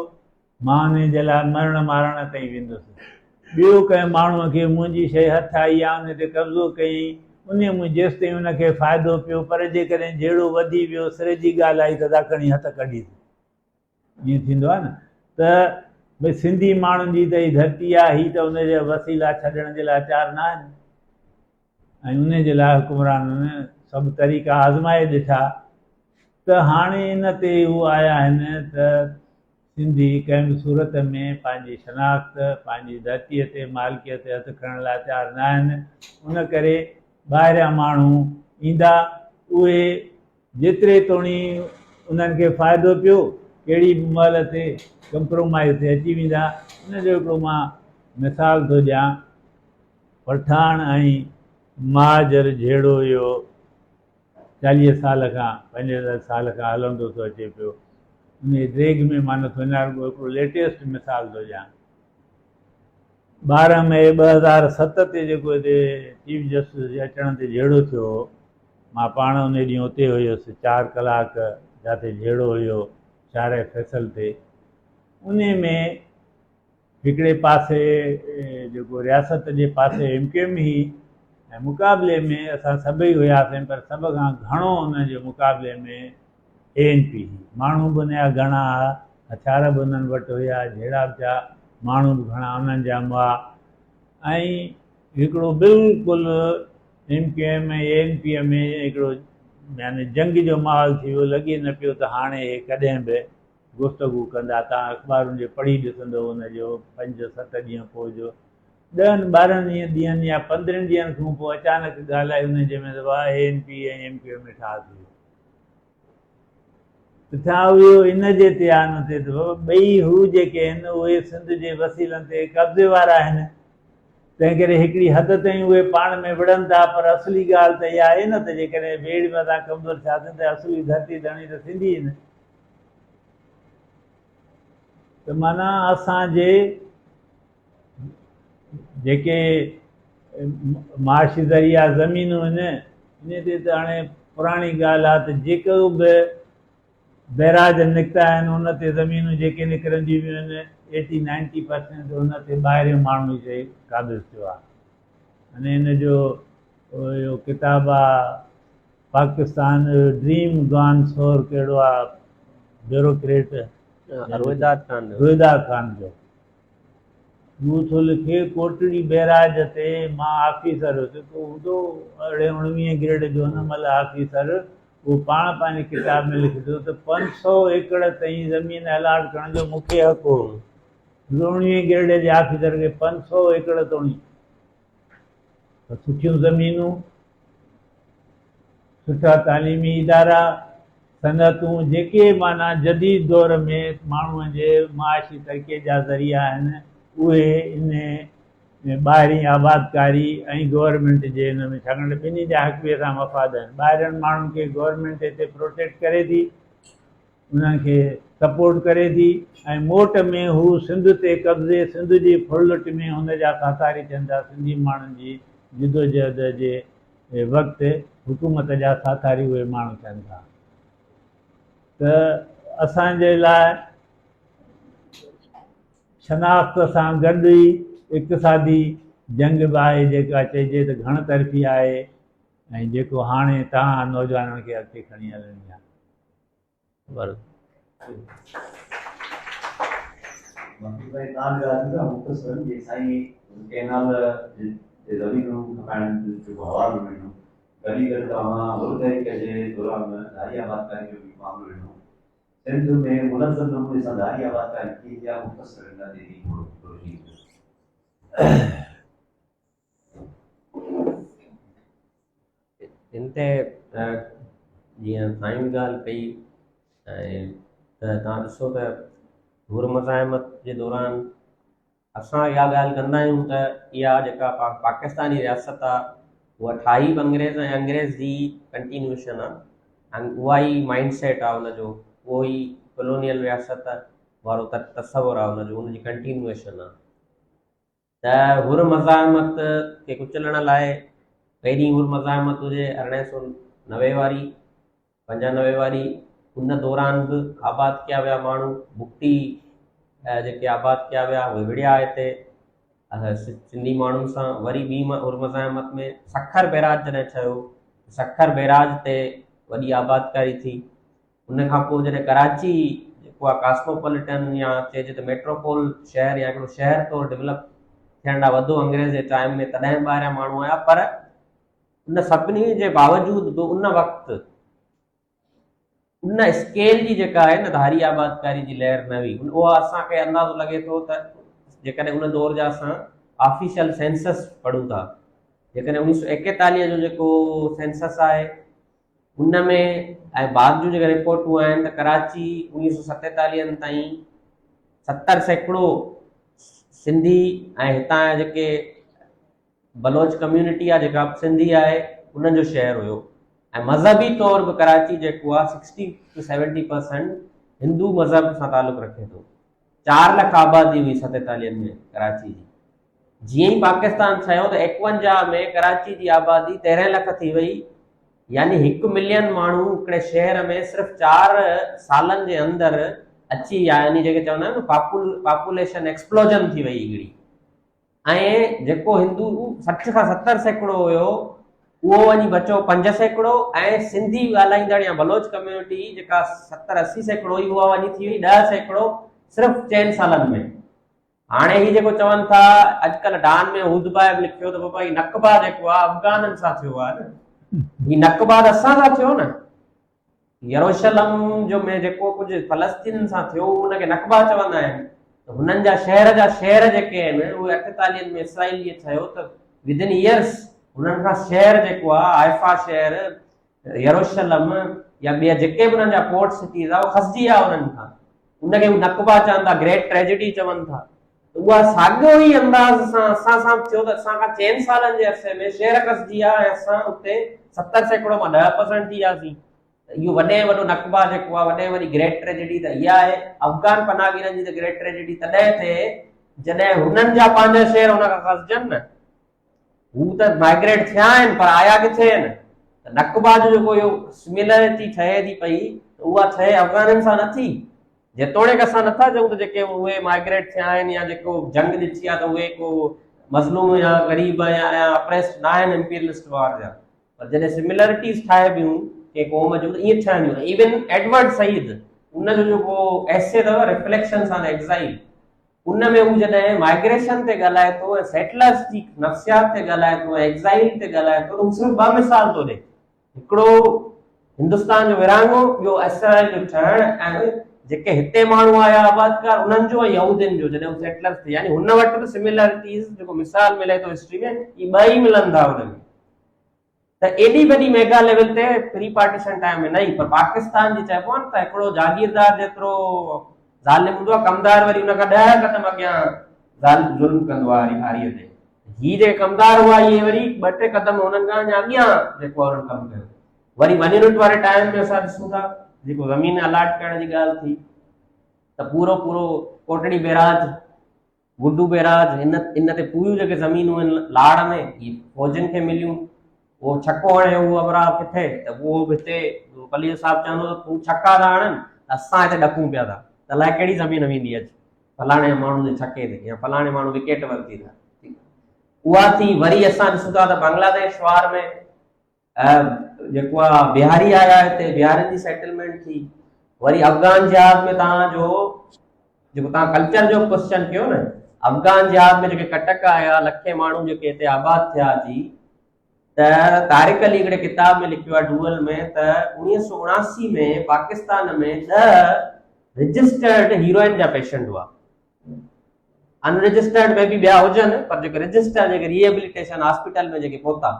مان انهيء جي لاء مرڻ مارڻ تائين ويندس. ٻيو ڪنهن ماڻهوء کي منهنجي شيء هٿ آئي يا انهيء تي قبضو ڪيائين، انهيء مان جيستائين ان کي فائدو پيو، پر جيڪڏهن جهيڙو وڌي ويو، سر جي ڳالهه آئي ته ادا کڻي هٿ ڪڍيس. ائين ٿيندو آهي نه ته ڀئي سنڌي ماڻهن جي ته هي ڌرتي آهي، هي ته ان جا وسيلا ڇڏڻ جي لاء تيار نه آهن ۽ ان جي لاء حڪمرانن سڀ طريقا آزمائي ڏٺا ته هاڻي ان تي هو آيا آهن ته سنڌي ڪنهن به صورت ۾ پنهنجي شناخت، پنهنجي ڌرتيء تي مالڪيت تي هٿ کڻڻ لاء تيار نه آهن، ان ڪري ٻاهريان ماڻهو ايندا، اهي جيتري توڻي انهن کي فائدو پيو، ڪهڙي به مهل تي ڪمپرومائيز تي اچي ويندا. ان جو هڪڙو مان مثال ٿو ڏيان. پٺاڻ ۽ مهاجر جهيڙو اهو 40 سال کان 45 سال کان هلندو ٿو اچي پيو. انهيء ڊيگهه ۾ مان نٿو وڃان، رڳو هڪڙو ليٽيسٽ مثال ٿو ڏيان. 12 مئي 2007 تي جيڪو هتي چيف جسٽس جي اچڻ تي جهيڙو ٿيو هو، مان پاڻ انهي ڏينهن اتي هيس، 4 ڪلاڪ جاتي جهيڙو هيو شارع فيصل تي، انهي ۾ هڪڙي پاسي جيڪو رياست جي پاسي ايم ڪيو ايم هئي ۽ مقابلي ۾ اسان سڀئي هياسين پر سڀ کان گهڻو انهن جي مقابلي ۾ اي اين پي هئي. ماڻهو به ان جا گهڻا ها، هٿيار به انهن وٽ هيا، جهيڙا به ٿيا، ماڻهو به گهڻا انهن جا مئا ۽ هڪڙو بلڪل M Q M ۽ A N P ۾ هڪڙو يعني جنگ جو ماحول ٿي ويو، لڳي نه پيو ته هاڻي هي ڪڏهن به گفتگو ڪندا. توهان اخبارن جي پڙهي ڏسندو ان جو پنج ست ڏينهن پوء جو ڏهن ٻارهن ڏينهن يا پندرهن ڏينهن کان پوء اچانڪ ڳالهه آئي انهن جي ۾ ته واهه A N P ۽ M Q M ۾ ٺاهه ٿي ويو. ته ڇا اهو ان جي تي آ نه ٿئي ته بابا ٻئي هو جيڪي آهن اهي سنڌ جي وسيلن تي قبضي وارا آهن تنهن ڪري هڪڙي حد تائين اهي پاڻ ۾ وڙهن ٿا پر اصلي ڳالهه ته اها آهي نه ته جيڪڏهن ويڙهه ۾ اسان ڪمزور ٿياسين ته اصلي ڌرتي ڌڻي ته سنڌي آهن ته معنيٰ اسان جي جيڪي معاشي ذريعا زمينون آهن انهي تي ته هاڻي پراڻي ڳالهه آهي ته جيڪو به بئراج نڪتا آهن ان تي زمينون جيڪي نڪرنديون ويون آهن ايٽي نائنٽي پرسينٽ ان تي ٻاهريون ماڻهو ئي قابض ٿيو آهي ۽ ان جو اهو ڪتاب آهي پاڪستان ڊريم گان سور ڪهڙو آهي بيوروڪريٽ روئداد خان روئداد خان جو هو ٿو لکي، ڪوٽڙي بئراج تي مان آفيسر هيس، هڪ هوندو ارڙهين اڻويهين گريڊ جو ان مهل آفيسر، اهو پاڻ پنهنجي ڪتاب ۾ لکي ٿو ته 500 ايڪڙ تائين زمين الاٽ ڪرڻ جو مون کي حق هو. اڻويهين گريڊ جي آفيسر کي 500 ايڪڙ توڻي ته سٺيون زمينون، سٺا تعليمي ادارا، صنعتون جيڪي معنيٰ جديد دور ۾ ماڻهوء جي معاشي ترقيء جا ذريعا آهن، اهي انهي ٻاهرين آبادڪاري ۽ گورنمينٽ جي ان ۾ ڇاڪاڻ ته ٻنهي جا هڪ ٻئي سان مفاد آهن. ٻاهرين ماڻهن کي گورنمينٽ هتي پروٽيڪٽ ڪري ٿي، انهن کي سپورٽ ڪري ٿي ۽ موٽ ۾ هو سنڌ تي قبضي، سنڌ جي ڦرلٽ ۾ هن جا ساٿاري ٿين ٿا، سنڌي ماڻهن جي جدوجهد جي وقت حڪومت جا ساٿاري اهي ماڻهو ٿين ٿا ته اسان جي لاء شناخت سان گڏ ئي اقتصادي جنگ به آهي جيڪا چئجي ته گهڻ طرفي آهي ۽ جيڪو هاڻي توهان نوجوانن کي اڳتي کڻي هلڻي آهي. مقصود سائين تان به ڳالهه ٿي مختصرن جي سائين ڪينال جي زمينون کپائڻ جو جيڪو حوالو ڏنو گڏ ئي گڏ توهان حر تحريڪ جي دوران ڌاري آبادڪاري جو به معاملو ڏنو سنڌ ۾ منظم نموني سان ڌاري آبادڪاري ٿي يا مختصر ان تي به ٿورو روشني ڏيو. ان تي جيئن سائين به ڳالهه ڪئي ۽ ته توهان ڏسو ته حر مزاحمت جي دوران اسان اها ڳالهه ڪندا آهيون ته اها جيڪا پاڪستاني رياست آهي اها ٺاهي به انگريز ۽ انگريز جي ڪنٽينيوشن آهي ۽ اها ئي مائنڊ سيٽ آهي ان جو اهو ئي ڪلونيل رياست وارو تصور آهي ان جو ان جي ڪنٽينيوشن آهي ته حر مزاحمت کي ڪچلڻ لاء پهرين حر مزاحمت هجي 1890 واري 95 واري ان دوران به آباد ڪيا ويا ماڻهو بگٽي جيڪي آباد ڪيا ويا اهي وڙهيا هتي سنڌي ماڻهن سان وري ٻي حر مزاحمت ۾ سکر بئراج جڏهن ٺهيو سکر بئراج تي وڏي آبادڪاري ٿي ان کان پوء جڏهن ڪراچي جيڪو آهي ڪاسموپوليٽن يا چئجي ته ميٽروپول شهر يا هڪڙو شهر طور ڊولپ ٿيڻ ڏانهن وڌو انگريز جي ٽائيم ۾ تڏهن به ٻاهريان ماڻهو آيا پر ان سڀني جي باوجود به ان وقت ان اسڪيل جي جيڪا آهي نه ڌاري آبادڪاري جي لهر نه هئي اها اسان کي اندازو لڳي ٿو ته جيڪڏهن ان دور جا اسان آفيشل سينسس پڙهون ٿا جيڪڏهن 1941 جو جيڪو سينسس آهي ان ۾ ۽ بعد جون جيڪي رپورٽون آهن ته ڪراچي اڻويهه سو ستيتاليهن تائين 70% سنڌي ۽ هتان جا جيڪي بلوچ ڪميونٽي آهي جيڪا به سنڌي آهي انهن جو شهر هيو ۽ مذهبي طور به ڪراچي جيڪو آهي 60 ٽو 70% هندو مذهب سان تعلق رکي ٿو. 4 لک آبادي هئي ستيتاليهن ۾ ڪراچي جي. جيئن ئي پاڪستان ٺهيو ته 51 ۾ ڪراچي جي آبادي 13 لک ٿي وئي يعني هڪ ملين ماڻهو هڪڙي شهر ۾ صرف 4 سالن جي اندر اچي ويا يعني جيڪي چوندا آهن نه پاپوليشن ايڪسپلوجن ٿي وئي هڪڙي. ۽ جيڪو هندو 60 کان 70% هيو اهو وڃي بچو 5% ۽ سنڌي ڳالهائيندڙ يا بلوچ ڪميونٽي جيڪا 70 80% هئي اها وڃي ٿي وئي 10% صرف چئن سالن ۾. هاڻي هي جيڪو چون ٿا اڄڪلهه ڊان ۾ هود بائب لکيو ته بابا هي نڪبا جيڪو آهي افغانن سان ٿيو آهي نه، هي نڪبا ته اسان سان ٿيو نه، يروشلم جو ۾ جيڪو ڪجهه فلسطينن سان ٿيو ان کي نڪبا چوندا آهن ته هنن جا شهر جا شهر جيڪي آهن اهي 48 ۾ اسرائيل جيئن ٺهيو ته ودن ايئرس هنن کان شهر جيڪو آهي حائفا شهر، يروشلم يا ٻيا جيڪي به انهن جا پورٽ سٽيز آ اهي کسجي ويا انهن کان، ان کي هو نڪبا چون ٿا، گريٽ ٽريجڊي چون ٿا. ته اها ساڳيو ئي انداز سان اسان سان به ٿيو ته اسان کان چئن سالن جي عرصي ۾ شهر کسجي ويا ۽ اسان اتي 70% مان 10% ٿي وياسين. ته اهو وڏي ۾ وڏو نڪبا جيڪو آ، وڏي ۾ وڏي گريٽ ٽريجڊي ته اها آهي. افغان پناهگيرن جي ته گريٽ ٽريجڊي تڏهن ٿئي جڏهن هنن جا پنهنجا شهر هن کان کسجن نه. هو ته مائگريٽ ٿيا آهن پر آيا ڪٿي آهن؟ ته نڪبا جو جيڪو اهو سميلرٽي ٺهي ٿي پئي ته اها ٺهي افغانين سان نٿي. جيتوڻيڪ اسان نٿا چئون ته جيڪي اهي مائگريٽ ٿيا آهن يا جيڪو جنگ ڏٺي آهي ته اهي ڪو مظلوم يا غريب يا اپريسڊ نه آهن امپيرلسٽ وار جا، پر جڏهن سميلرٽيز ٺاهبيون ڪنهن قوم جون ته ائين ٺهنديون. ايون ايڊورڊ سعيد ان جو جيڪو ايسي اٿو رفليڪشنس آن ايگزائل، ان ۾ هو جڏهن مائگريشن تي ڳالهائي ٿو ۽ سيٽلرس جي نفسيات تي ڳالهائي ٿو ۽ ايگزائل تي ڳالهائي ٿو ته هو صرف ٻه مثال ٿو ڏئي، هڪڙو هندستان جو ورهاڱو، ٻيو اسرائيل جو ٺهڻ ۽ جيڪي هتي ماڻهو آيا آبادڪار انهن جو ۽ يهودين جو جڏهن هو سيٽلرس ٿيا، يعني هن وٽ به سميلرٽيز جيڪو مثال ملي ٿو هسٽري ۾ اهي ٻه ئي ملن ٿا هن ۾. ته ايڏي وڏي ميگا ليول تي پري پارٽيشن ٽائيم ۾ نه ئي پر پاڪستان جي چئبو آهي نه ته هڪڙو جاگيردار جيترو ظالم هوندو آهي ڪمدار وري ان کان 10 قدم اڳيان ظالم ظلم ڪندو آهي هاريء تي. هي جيڪي ڪمدار هئا اهي وري ٻه ٽي قدم هنن کان اڃا اڳيان جيڪو آهي انهن ڪم ڪيو. وري ون يونٽ واري ٽائيم ۾ اسان ڏسون ٿا جيڪو زمين الاٽ ڪرڻ جي ڳالهه ٿي ته پورو پورو ڪوٽڙي بيراج، گڊو بيراج، ان ان تي پوريون جيڪي زمينون آهن لاڙ ۾ اهي فوجين کي مليون. اهو ڇڪو هڻي اهو ابراهه ڪٿي ته اهو به هتي پليجو صاحب چوندو ته هو ڇڪا ٿا هڻن ته اسان هتي ڏڪون پيا ٿا ته الائي ڪهڙي زمين ويندي اڄ فلاڻي ماڻهو جي ڇڪي تي يا فلاڻي ماڻهو وڪيٽ ورتي ٿا. اها ٿي وري اسان ڏسون ٿا ته بنگلاديش وار ۾ جيڪو آ بهاري آيا هتي بهارين جي سيٽلمينٽ ٿي. وري افغان جهاد ۾ توهان جو جيڪو توهان ڪلچر جو ڪوشچن ڪيو نه، افغان جهاد ۾ جيڪي ڪٽڪ آيا لکين ماڻهو جيڪي هتي آباد ٿيا جي، ته طارق علي هڪڙي ڪتاب ۾ لکيو آهي ڊوئل ۾ ته 1979 ۾ پاڪستان ۾ 10 رجسٽرڊ هيروئن جا پيشنٽ هئا. ان رجسٽرڊ ۾ به ٻيا هجن پر جيڪي رجسٽرڊ جيڪي ريهيبليٽيشن هاسپيٽل ۾ جيڪي پهتا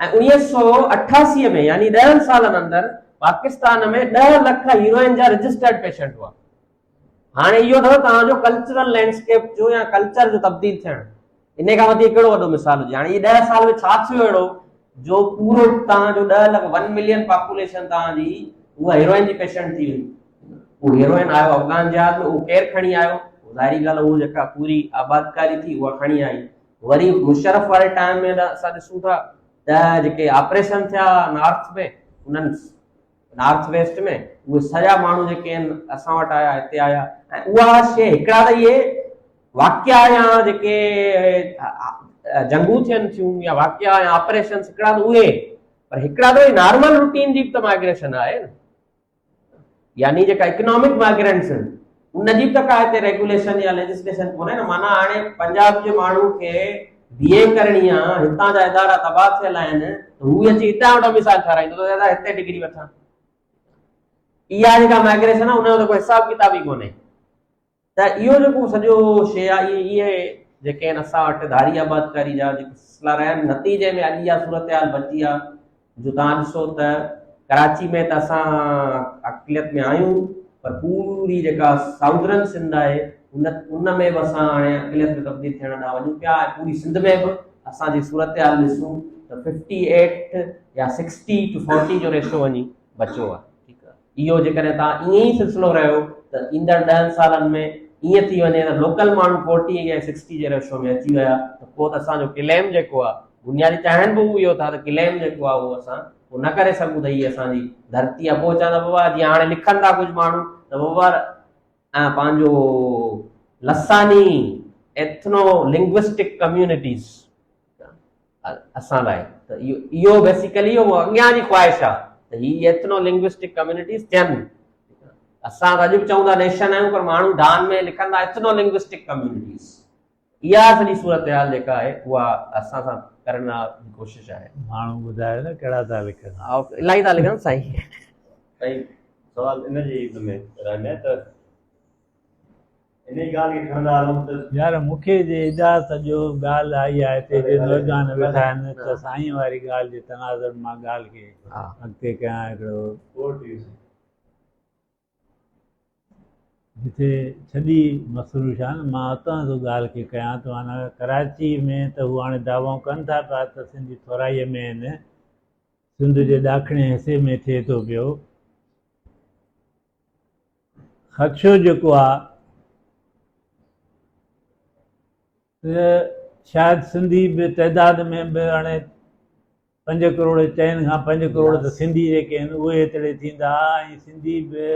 ۽ 1988 ۾ يعني 10 سالن اندر پاڪستان ۾ 10 لک هيروئن جا رجسٽرڊ پيشنٽ هئا. هاڻي اهو اٿو توهان جو ڪلچرل لينڊسڪيپ جو يا ڪلچر جو تبديل ٿيڻ، ان کان وڌيڪ ڪهڙو وڏو مثال هجي. هاڻي اهي 10 سال ۾ ڇا ٿيو اهڙو جو پورو توهان جو 10 لک 1 ملين پاپوليشن توهان جي اها هيروئن جي پيشنٽ ٿي وئي. اهو هيروئن آيو افغان جهاد ۾ اهو ڪير کڻي آيو؟ ظاهري ڳالهه اهو جيڪا پوري آبادڪاري ٿي اها کڻي آئي. وري مشرف واري ٽائيم ۾ اسان ڏسون ٿا ته جيڪي آپريشن ٿيا نارٿ ۾ انهن نارٿ ويسٽ ۾ اهي سڄا ماڻهو جيڪي آهن اسان وٽ آيا هتي آيا ۽ اها شيء هڪڙا ته اهي واقعا يا جيڪي جنگون ٿين ٿيون يا واقعا يا آپريشن هڪڙا ته اهي پر هڪڙا ته نارمل روٽين جي به ته مائگريشن آهي نه، يعني جيڪا اڪنامڪ مائگرنٽس آهن ان جي به ته ڪا هتي ريگوليشن يا ليجسليشن ڪونهي نه. معنيٰ هاڻي پنجاب جي ماڻهو کي بي اي ڪرڻي آ، هتان جا ادارا تباهه ٿيل آهن ته هو اچي هتان ڊوميسائل ٺهرائيندو ته دادا هتي ڊگري وٺان. اها جيڪا مائگريشن آ ان جو ته ڪو حساب ڪتاب ئي ڪونهي. ته اهو جيڪو سڄو شيء آهي اهي جيڪي آهن اسان وٽ ڌاري آبادڪاري جا جيڪي سلسلا رهيا آهن، نتيجي ۾ اڄ اها صورتحال بچي آهي جو توهان ڏسو ته ڪراچي ۾ ته اسان اقليت ۾ آهيون پر پوري جيڪا سائودرن سنڌ آهي ان ۾ به اسان هاڻي اقليت ۾ تبديل ٿيڻ ڏانهن وڃون پيا ۽ پوري سنڌ ۾ به اسان جي صورتحال ڏسون ته 58 يا 60 ٽو 40 جو ريشو وڃي بچيو آهي. اهو جيڪڏهن تان ائين ئي سلسلو رهيو ته ايندڙ 10 سالن ۾ ائين ٿي وڃي ته لوڪل ماڻهو 40 يا 60 جي ريشو ۾ اچي ويا ته پوء ته اسان جو ڪليم جيڪو آهي بنيادي چاهين به هو اهو ٿا ته ڪليم جيڪو آهي اهو اسان پوء نه ڪري سگهون ته هي اسان جي ڌرتي آهي. پوء چون ٿا بابا جيئن هاڻي لکن ٿا ڪجهه ماڻهو ته بابا ۽ پنهنجو لساني ايٿنو لنگوسٽڪ ڪميونٽيز اسان لاء ته اهو بيسيڪلي اهو اڳيان جي خواهش آهي ته هي ايٿنو لنگوسٽڪ ڪميونٽيز ٿين. اسان ته اڄ به چئون ٿا نيشن آهيون پر ماڻهو ڊان ۾ لکندا ايٿنو لنگوسٽڪ ڪميونٽيز. اها سڄي صورتحال جيڪا آهي اها اسان سان ڪرڻ جي ڪوشش آهي. ماڻهو ٻڌايو نه ڪهڙا ٿا لکن. الاهي ٿا لکن سائين. سائين سوال ان جي ان ۾ راء ۾ ته انهي ڳالهه کي کڻندا هلون ته. يار مون کي جي اجازت ڏيو ڳالهه آئي آهي هتي جي نوجوان ويٺا آهن ته سائين واري ڳالهه جي تناظر مان ڳالهه کي اڳتي ڪيان هڪڙو جتي ڇڏي مسرور شاهه نه مان اتان ٿو ڳالهه کي ڪيان ٿو معنيٰ ڪراچي ۾ ته هو هاڻي دعوائون ڪن ٿا پيا ته سنڌي ٿورائيء ۾ آهن سنڌ جي ڏاکڻي حصي ۾ ٿئي ٿو پيو خدشو جيڪو آ ته شايد سنڌي به تعداد ۾ به هاڻي پنج ڪروڙ چئن کان پنج ڪروڙ ته سنڌي جيڪي آهن اهي ايتري ٿيندا ۽ سنڌي به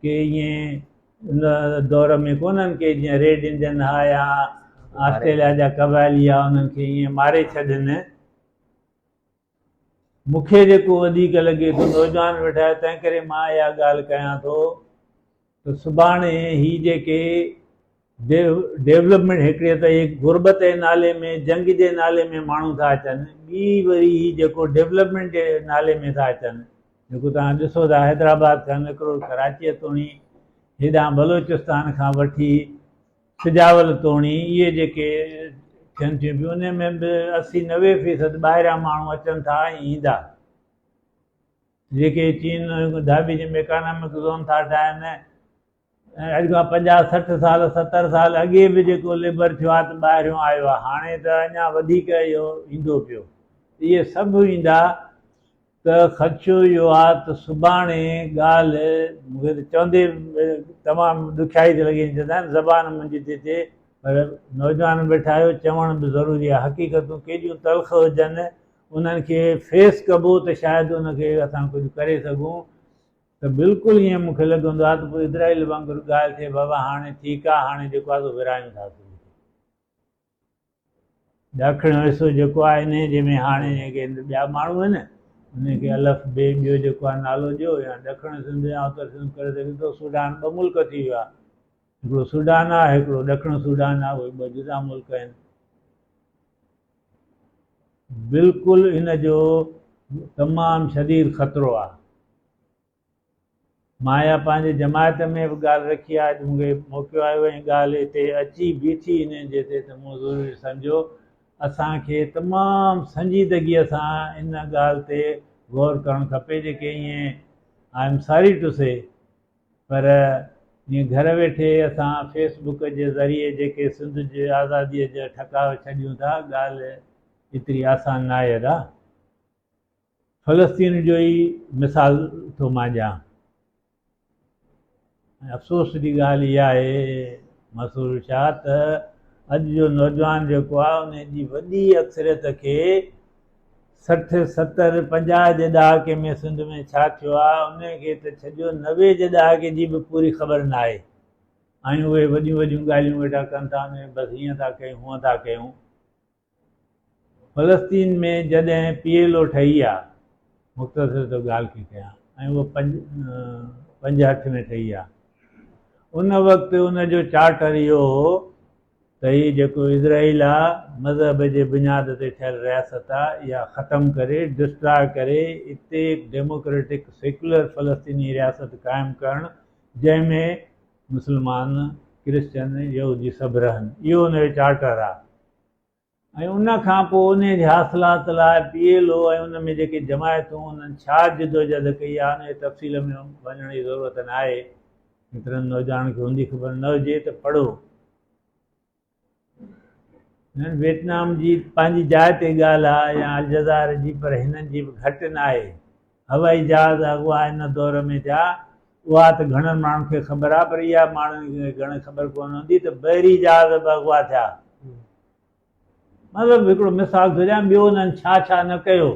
ڪي ائين ان دور ۾ ڪونهن ڪي جيئن ريڊ انڊين ها يا آسٽريليا جا قبائلي ها انهن کي ائين ماري ڇڏن. مون کي جيڪو وڌيڪ لڳي ٿو نوجوان ويٺا آهيو تنهن ڪري مان اها ڳالهه ڪيان ٿو ته سڀاڻي هي جيڪي ڊيولپمينٽ هڪڙي ته هي غربت جي نالي ۾ جنگ جي نالي ۾ ماڻهو ٿا اچن ٻي وري هي جيڪو ڊيولپمينٽ جي نالي ۾ ٿا اچن جيڪو توهان ڏسو ٿا حيدرآباد کان نڪرو ڪراچيء توڻي هيڏانهن بلوچستان کان وٺي سجاول توڻي اهي جيڪي ٿين ٿيون پيون انهي ۾ به 80 90 فيصد ٻاهريان ماڻهو اچن ٿا ۽ ايندا جيڪي چين ڌاٻيجي ۾ اڪانامڪ زون ٿا ٺاهن ۽ اڄ کان 50 60 سال 70 سال اڳي به جيڪو ليبر ٿيو آهي ته ٻاهريون آيو آهي هاڻي ته اڃا وڌيڪ اهو ايندو پيو اهي سڀ ايندا ته خدشو اهو آهي ته سڀاڻي ڳالهه مون کي ته چوندي تمام ڏکيائي ٿي لڳي چوندا آهن زبان منهنجي ٿي ٿئي پر نوجوان ويٺا آهيو چوڻ به ضروري آهي حقيقتون ڪيڏيون تلخ هجن انهن کي فيس ڪبو ته شايد ان کي اسان ڪجهه ڪري سگهون ته بلڪل ائين مون کي لڳندو آهي ته پوء اسرائيل وانگر ڳالهه ٿئي بابا هاڻي ٺيڪ آهي هاڻي جيڪو آهي سو ورهايون ٿا سنڌ کي. ڏاکڻيون حصو جيڪو آهي انهي جي ۾ هاڻي جيڪي ٻيا ماڻهو آهن انهي کي الف بي ٻيو جيڪو آهي نالو ڏيو يا ڏکڻ سنڌ يا اتر سنڌ ڪري سگهي ٿو سوڊان ٻه ملڪ ٿي ويا هڪڙو سوڊان آهي هڪڙو ڏکڻ سوڊان آهي اهي ٻه جدا ملڪ آهن. بلڪل ان جو تمام شديد خطرو آهي. مان اها پنهنجي جماعت ۾ به ڳالهه رکي آهي، اڄ مون کي موقعو آيو ۽ ڳالهه هتي اچي بيٺي انهن جي تي ته مون ضروري سمجهيو اسان کي تمام سنجيدگيء سان ان ڳالهه تي غور ڪرڻ کپي جيڪي ائين I am sorry two سي پر ائين گهر ويٺي اسان فيس بڪ جي ذريعي جيڪي سنڌ جي آزاديء جا ٺڪاء ڇڏيون ٿا ڳالهه ايتري آسان ناهي ادا. فلسطين جو ئي مثال ٿو مان ڏيان ۽ افسوس جي ڳالهه اها آهي مسرور شاهه ته اڄ جو نوجوان جيڪو آهي ان جي وڏي اڪثريت کي 60 70 50 جي ڏهاڪي ۾ سنڌ ۾ ڇا ٿيو آهي ان کي ته ڇڏيو 90 جي ڏهاڪي جي به پوري خبر نه آهي ۽ اهي وڏيون وڏيون ڳالهيون ويٺا ڪن ٿا بس هيئن ٿا ڪيون هونئن ٿا ڪيون فلسطين ۾ جڏهن پي ايل او ٺهي آ، مختصر ٿو ڳالهه کي ڪيان، ۽ اهو 65 ۾ ٺهي آ، ان وقت ان جو چارٽر اهو هو ته هي جيڪو اسرائيل آ، مذهب جي بنياد تي ٺهيل رياست آ، اها ختم ڪري، ڊسٽراء ڪري، اتي هڪ ڊيموڪريٽڪ سيڪيولر فلسطيني رياست قائم ڪرڻ، جنهن ۾ مسلمان، ڪرسچن، يهودي سڀ رهن. اهو ان جو چارٽر آ. ۽ ان کان پوء انهي جي حاصلات لاء پي ايل او ۽ ان ۾ جيڪي جماعتون انهن ڇا جدوجهد ڪئي آهي ان جي تفصيل ۾ وڃڻ جي ضرورت ناهي ڪيترن نوجوانن کي هوندي خبر نه هجي ته پڙهو هنن ويٽنام جي پنهنجي جاء تي ڳالهه آهي يا الجزائر جي پر هنن جي به گهٽ ناهي هوائي جهاز اغوا ان دور ۾ ٿيا، اها ته گهڻن ماڻهن کي خبر آهي پر اها ماڻهن کي گهڻي خبر ڪونه هوندي ته بحري جهاز به اغوا ٿيا. مطلب هڪڙو مثال ٿو ڏيان، ٻيو انهن ڇا ڇا نه ڪيو.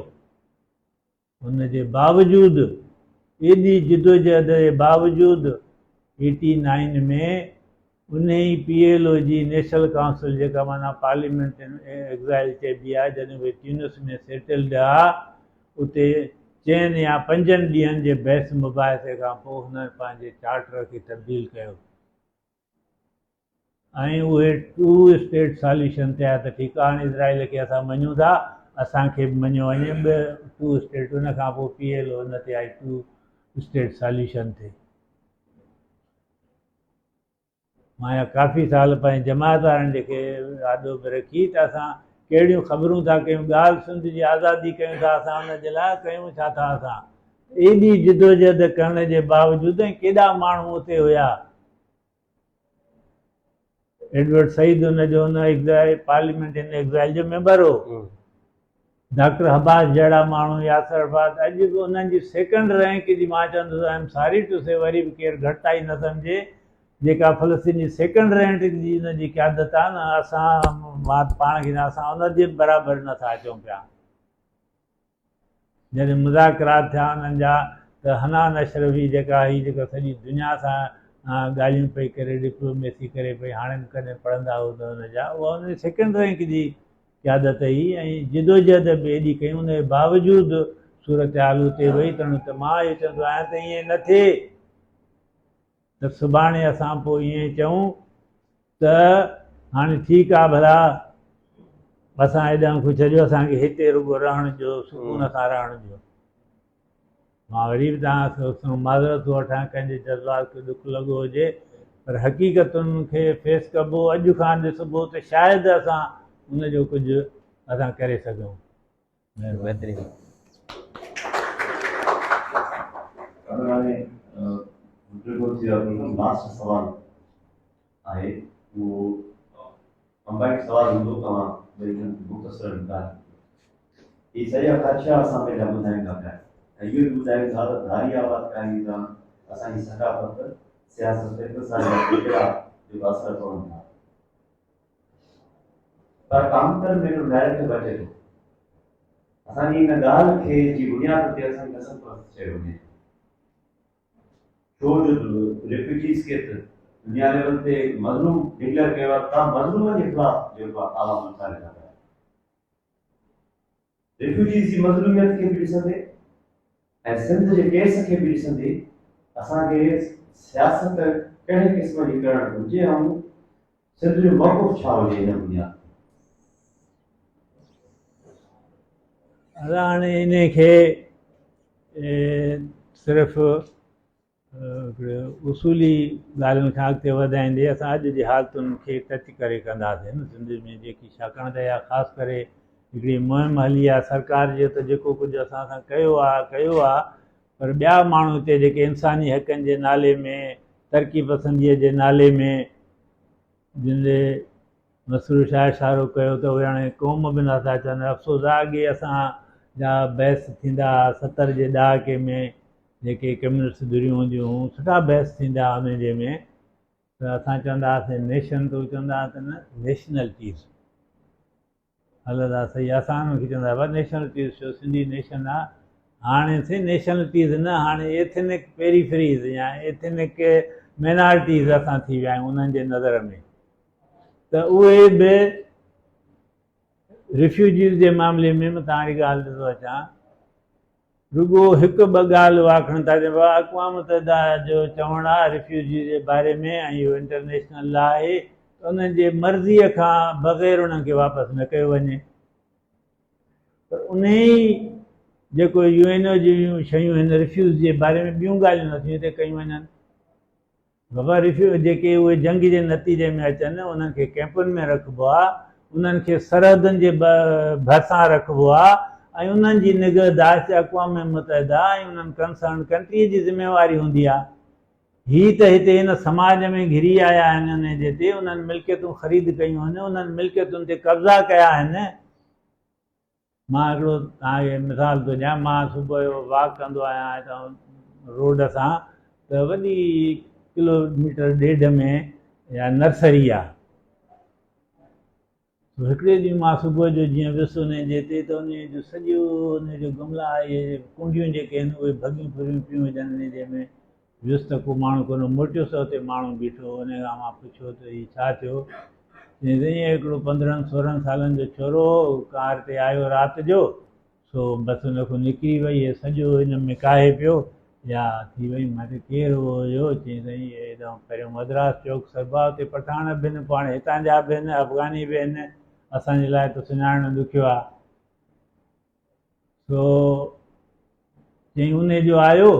ان جي باوجود ايڏي جدوجهد جي باوجود ايٽي نائين ۾ انهي پي ايل او جي نيشنل ڪائونسل جيڪا معنيٰ پارليامينٽ ان ايگزائل چئبي آهي جڏهن اهي تيونس ۾ سيٽلڊ ها اتي چئن يا پنجن ڏينهن جي بحث مباحثي کان پوء هنن پنهنجي چارٽر کي تبديل ڪيو ۽ اهي ٽو اسٽيٽ ساليوشن تي آيا ته ٺيڪ آهي هاڻي اسرائيل کي اسان مڃون ٿا اسان کي به مڃيو وڃي ٻه ٽو اسٽيٽ ان کان پوء پي ايل او ان تي آئي ٽو اسٽيٽ ساليوشن تي. مان اها ڪافي سال پنهنجي جماعت وارن جي کي آڏو به رکي ته اسان ڪهڙيون خبرون ٿا ڪيون، ڳالهه سنڌ جي آزادي ڪيون ٿا اسان ان جي لاء ڪيون ڇا ٿا اسان ايڏي جدوجهد ڪرڻ جي باوجود ۽ ڪيڏا ماڻهو اتي هيا. ايڊورڊ سعيد ان جو ان ايگزائل پارليامينٽ ان ايگزائل جو ميمبر هو. ڊاڪٽر حباش جهڙا ماڻهو، ياسر عرفات، اڄ به انهن جي سيڪنڊ رينڪ جي مان چوندس I am sorry two سي وري به ڪير گهٽتائي نه سمجهي جيڪا فلسطين جي سيڪنڊ رينڪ جي انهن جي قيادت آهي نه اسان مان پاڻ کي اسان ان جي به برابر نه ٿا اچون پيا. جڏهن مذاڪرات ٿيا انهن جا ته حنان اشرفي جيڪا هئي جيڪا سڄي دنيا سان ڳالهيون پئي ڪري ڊپلوميسي ڪري پئي هاڻي به ڪڏهن پڙهندا هو ته ان جا اها ان جي سيڪنڊ رينڪ جي قيادت هئي ۽ جدوجهد به ايڏي ڪئي ان جي باوجود صورتحال اتي وئي ته مان اهو چوندو آهيان ته ائين نه ٿئي ته سڀاڻي اسان پوء ائين چئون ته هاڻي ٺيڪ آ ڀلا اسان هيڏانهن کان ڇڏيو اسان کي هتي رڳو رهڻ ڏيو سڪون سان رهڻ ڏيو. مان وري به توهان کان معذرت ٿو وٺان ڪنهن جي جذبات کي ڏک لڳو هجي پر حقيقتن کي فيس ڪبو اڄ کان ڏسبو ته شايد اسان ان جو ڪجهه اسان ڪري سگهون. بهترين. هاڻي ڊگهو ٿي ويو آهي پروگرام لاسٽ سوال آهي اهو ڪمبائنڊ سوال هوندو توهان ٻئي مختصر ڳالهه هي سڄا خدشا اسان پنهنجا ٻڌايون ٿا پيا ۽ اهو به ٻڌايون ٿا ته ڌاري آبادڪاري سان اسان جي ثقافت سياست اقتصاديات تي ڪهڙا جيڪو اثر پون ٿا پر ڪائونٽر ۾ هڪڙو نيريٽو اچي ٿو. اسان جي ان ڳالهه کي جي بنياد تي اسان کي نسل پرست چيو وڃي ٿو. ڇو جو ريفيوجيز کي ته دنيا ليول تي مظلوم ڊڪليئر ڪيو آهي، توهان مظلومن جي خلاف جيڪو آهي آواز اٿاريو ٿا پيا. ريفيوجيز جي مظلوميت کي به ڏسندي ۽ سنڌ جي ڪيس کي به ڏسندي اسان کي سياست ڪهڙي قسم جي ڪرڻ گهرجي ۽ سنڌ جو موقف ڇا هجي ان بنياد تي؟ ادا هاڻي انهي کي صرف هڪڙي اصولي ڳالهين کان اڳتي وڌائيندي اسان اڄ جي حالتن کي ٽچ ڪري ڪنداسين سنڌ ۾ جيڪي ڇاڪاڻ ته اها خاص ڪري هڪڙي مهم هلي آهي سرڪار جي ته جيڪو ڪجهه اسان سان ڪيو آهي ڪيو آهي پر ٻيا ماڻهو هتي جيڪي انساني حقن جي نالي ۾ ترقي پسنديء جي نالي ۾ جن ڏي مسرور شاهه اشارو ڪيو ته اهي هاڻي قوم به نٿا چون. افسوس آهي اڳي اسان جا بحث ٿيندا هئا 70 جي ڏهاڪي ۾ جيڪي ڪميونسٽ ڌريون هونديون هيون سٺا بحث ٿيندا هئا انهن جي ۾ ته اسان چوندا هئاسين نيشن ته هو چوندا هئا ته نه نيشنلٽيز. هل ادا صحيح اسان انهن کي چوندا هئا نيشنلٽيز ڇو سنڌي نيشن آ هاڻي سي نيشنلٽيز نه هاڻي ايٿنڪ پيريفريز يا ايٿنڪ مينارٽيز اسان ٿي ويا آهيون انهن جي نظر ۾ ته اهي به ريفيوجيز جي معاملي ۾ مان توهان کي ڳالهه ڏسو اچان رڳو هڪ ٻه ڳالهه اها کڻن ٿا چون بابا اقوام متحده جو چوڻ آهي ريفيوجيز جي باري ۾ ۽ اهو انٽرنيشنل لا آهي ته انهن جي مرضيء کان بغير انهن کي واپس نه ڪيو وڃي پر انهي جيڪو يو اين او جون شيون هن ريفيوز جي باري ۾ ٻيون ڳالهيون نٿيون هتي ڪيون وڃن. بابا ريفيو جيڪي اهي جنگ جي نتيجي ۾ اچن انهن کي ڪئمپن ۾ رکبو آ، انهن کي سرحدن جي ڀرسان رکبو آ ۽ انهن جي نگهداشت اقوام متحده ۽ انهن ڪنسرنڊ ڪنٽري جي ذميواري هوندي آ. هي ته هتي هن سماج ۾ گهري آيا آهن انهي جي تي انهن ملڪيتون خريد ڪيون آهن انهن ملڪيتن تي قبضا ڪيا آهن. مان هڪڙو توهان کي مثال ٿو ڏيان، مان صبح جو واڪ ڪندو آهيان هتان روڊ سان ته وڏي ڪلو ميٽر ڏيڍ ۾ يا نرسري آ. سو هڪڙي ڏينهن مان صبح جو جيئن ويس انهي جي تي ته انهي جو سڄو انهي جو گملا اهي ڪونڊيون جيڪي آهن اهي ڀڳيون ڦريون پيون هجن انهي جي ۾ ويس ته ڪو ماڻهو ڪونه موٽيس ته اتي ماڻهو بيٺو هو، ان کان مان پڇيو ته هي ڇا ٿيو؟ چيائين ته ائين هڪڙو 15 16 سالن جو ڇورو هو، ڪار تي آيو رات جو، سو بس ان کان نڪري وئي، هي سڄو ان ۾ ڪاهي پيو يا ٿي وئي. مان چيو ڪير هو اهو؟ چيائين ته ائين هيڏانهن پهريون مدراس چوڪ سربا، اتي پٺاڻ به هن، پوء هاڻي هتان جا به هن، افغاني به هن، اسان جي لاء ته سڃاڻڻ ڏکيو آهي. سو چيائين انهي جو آيو،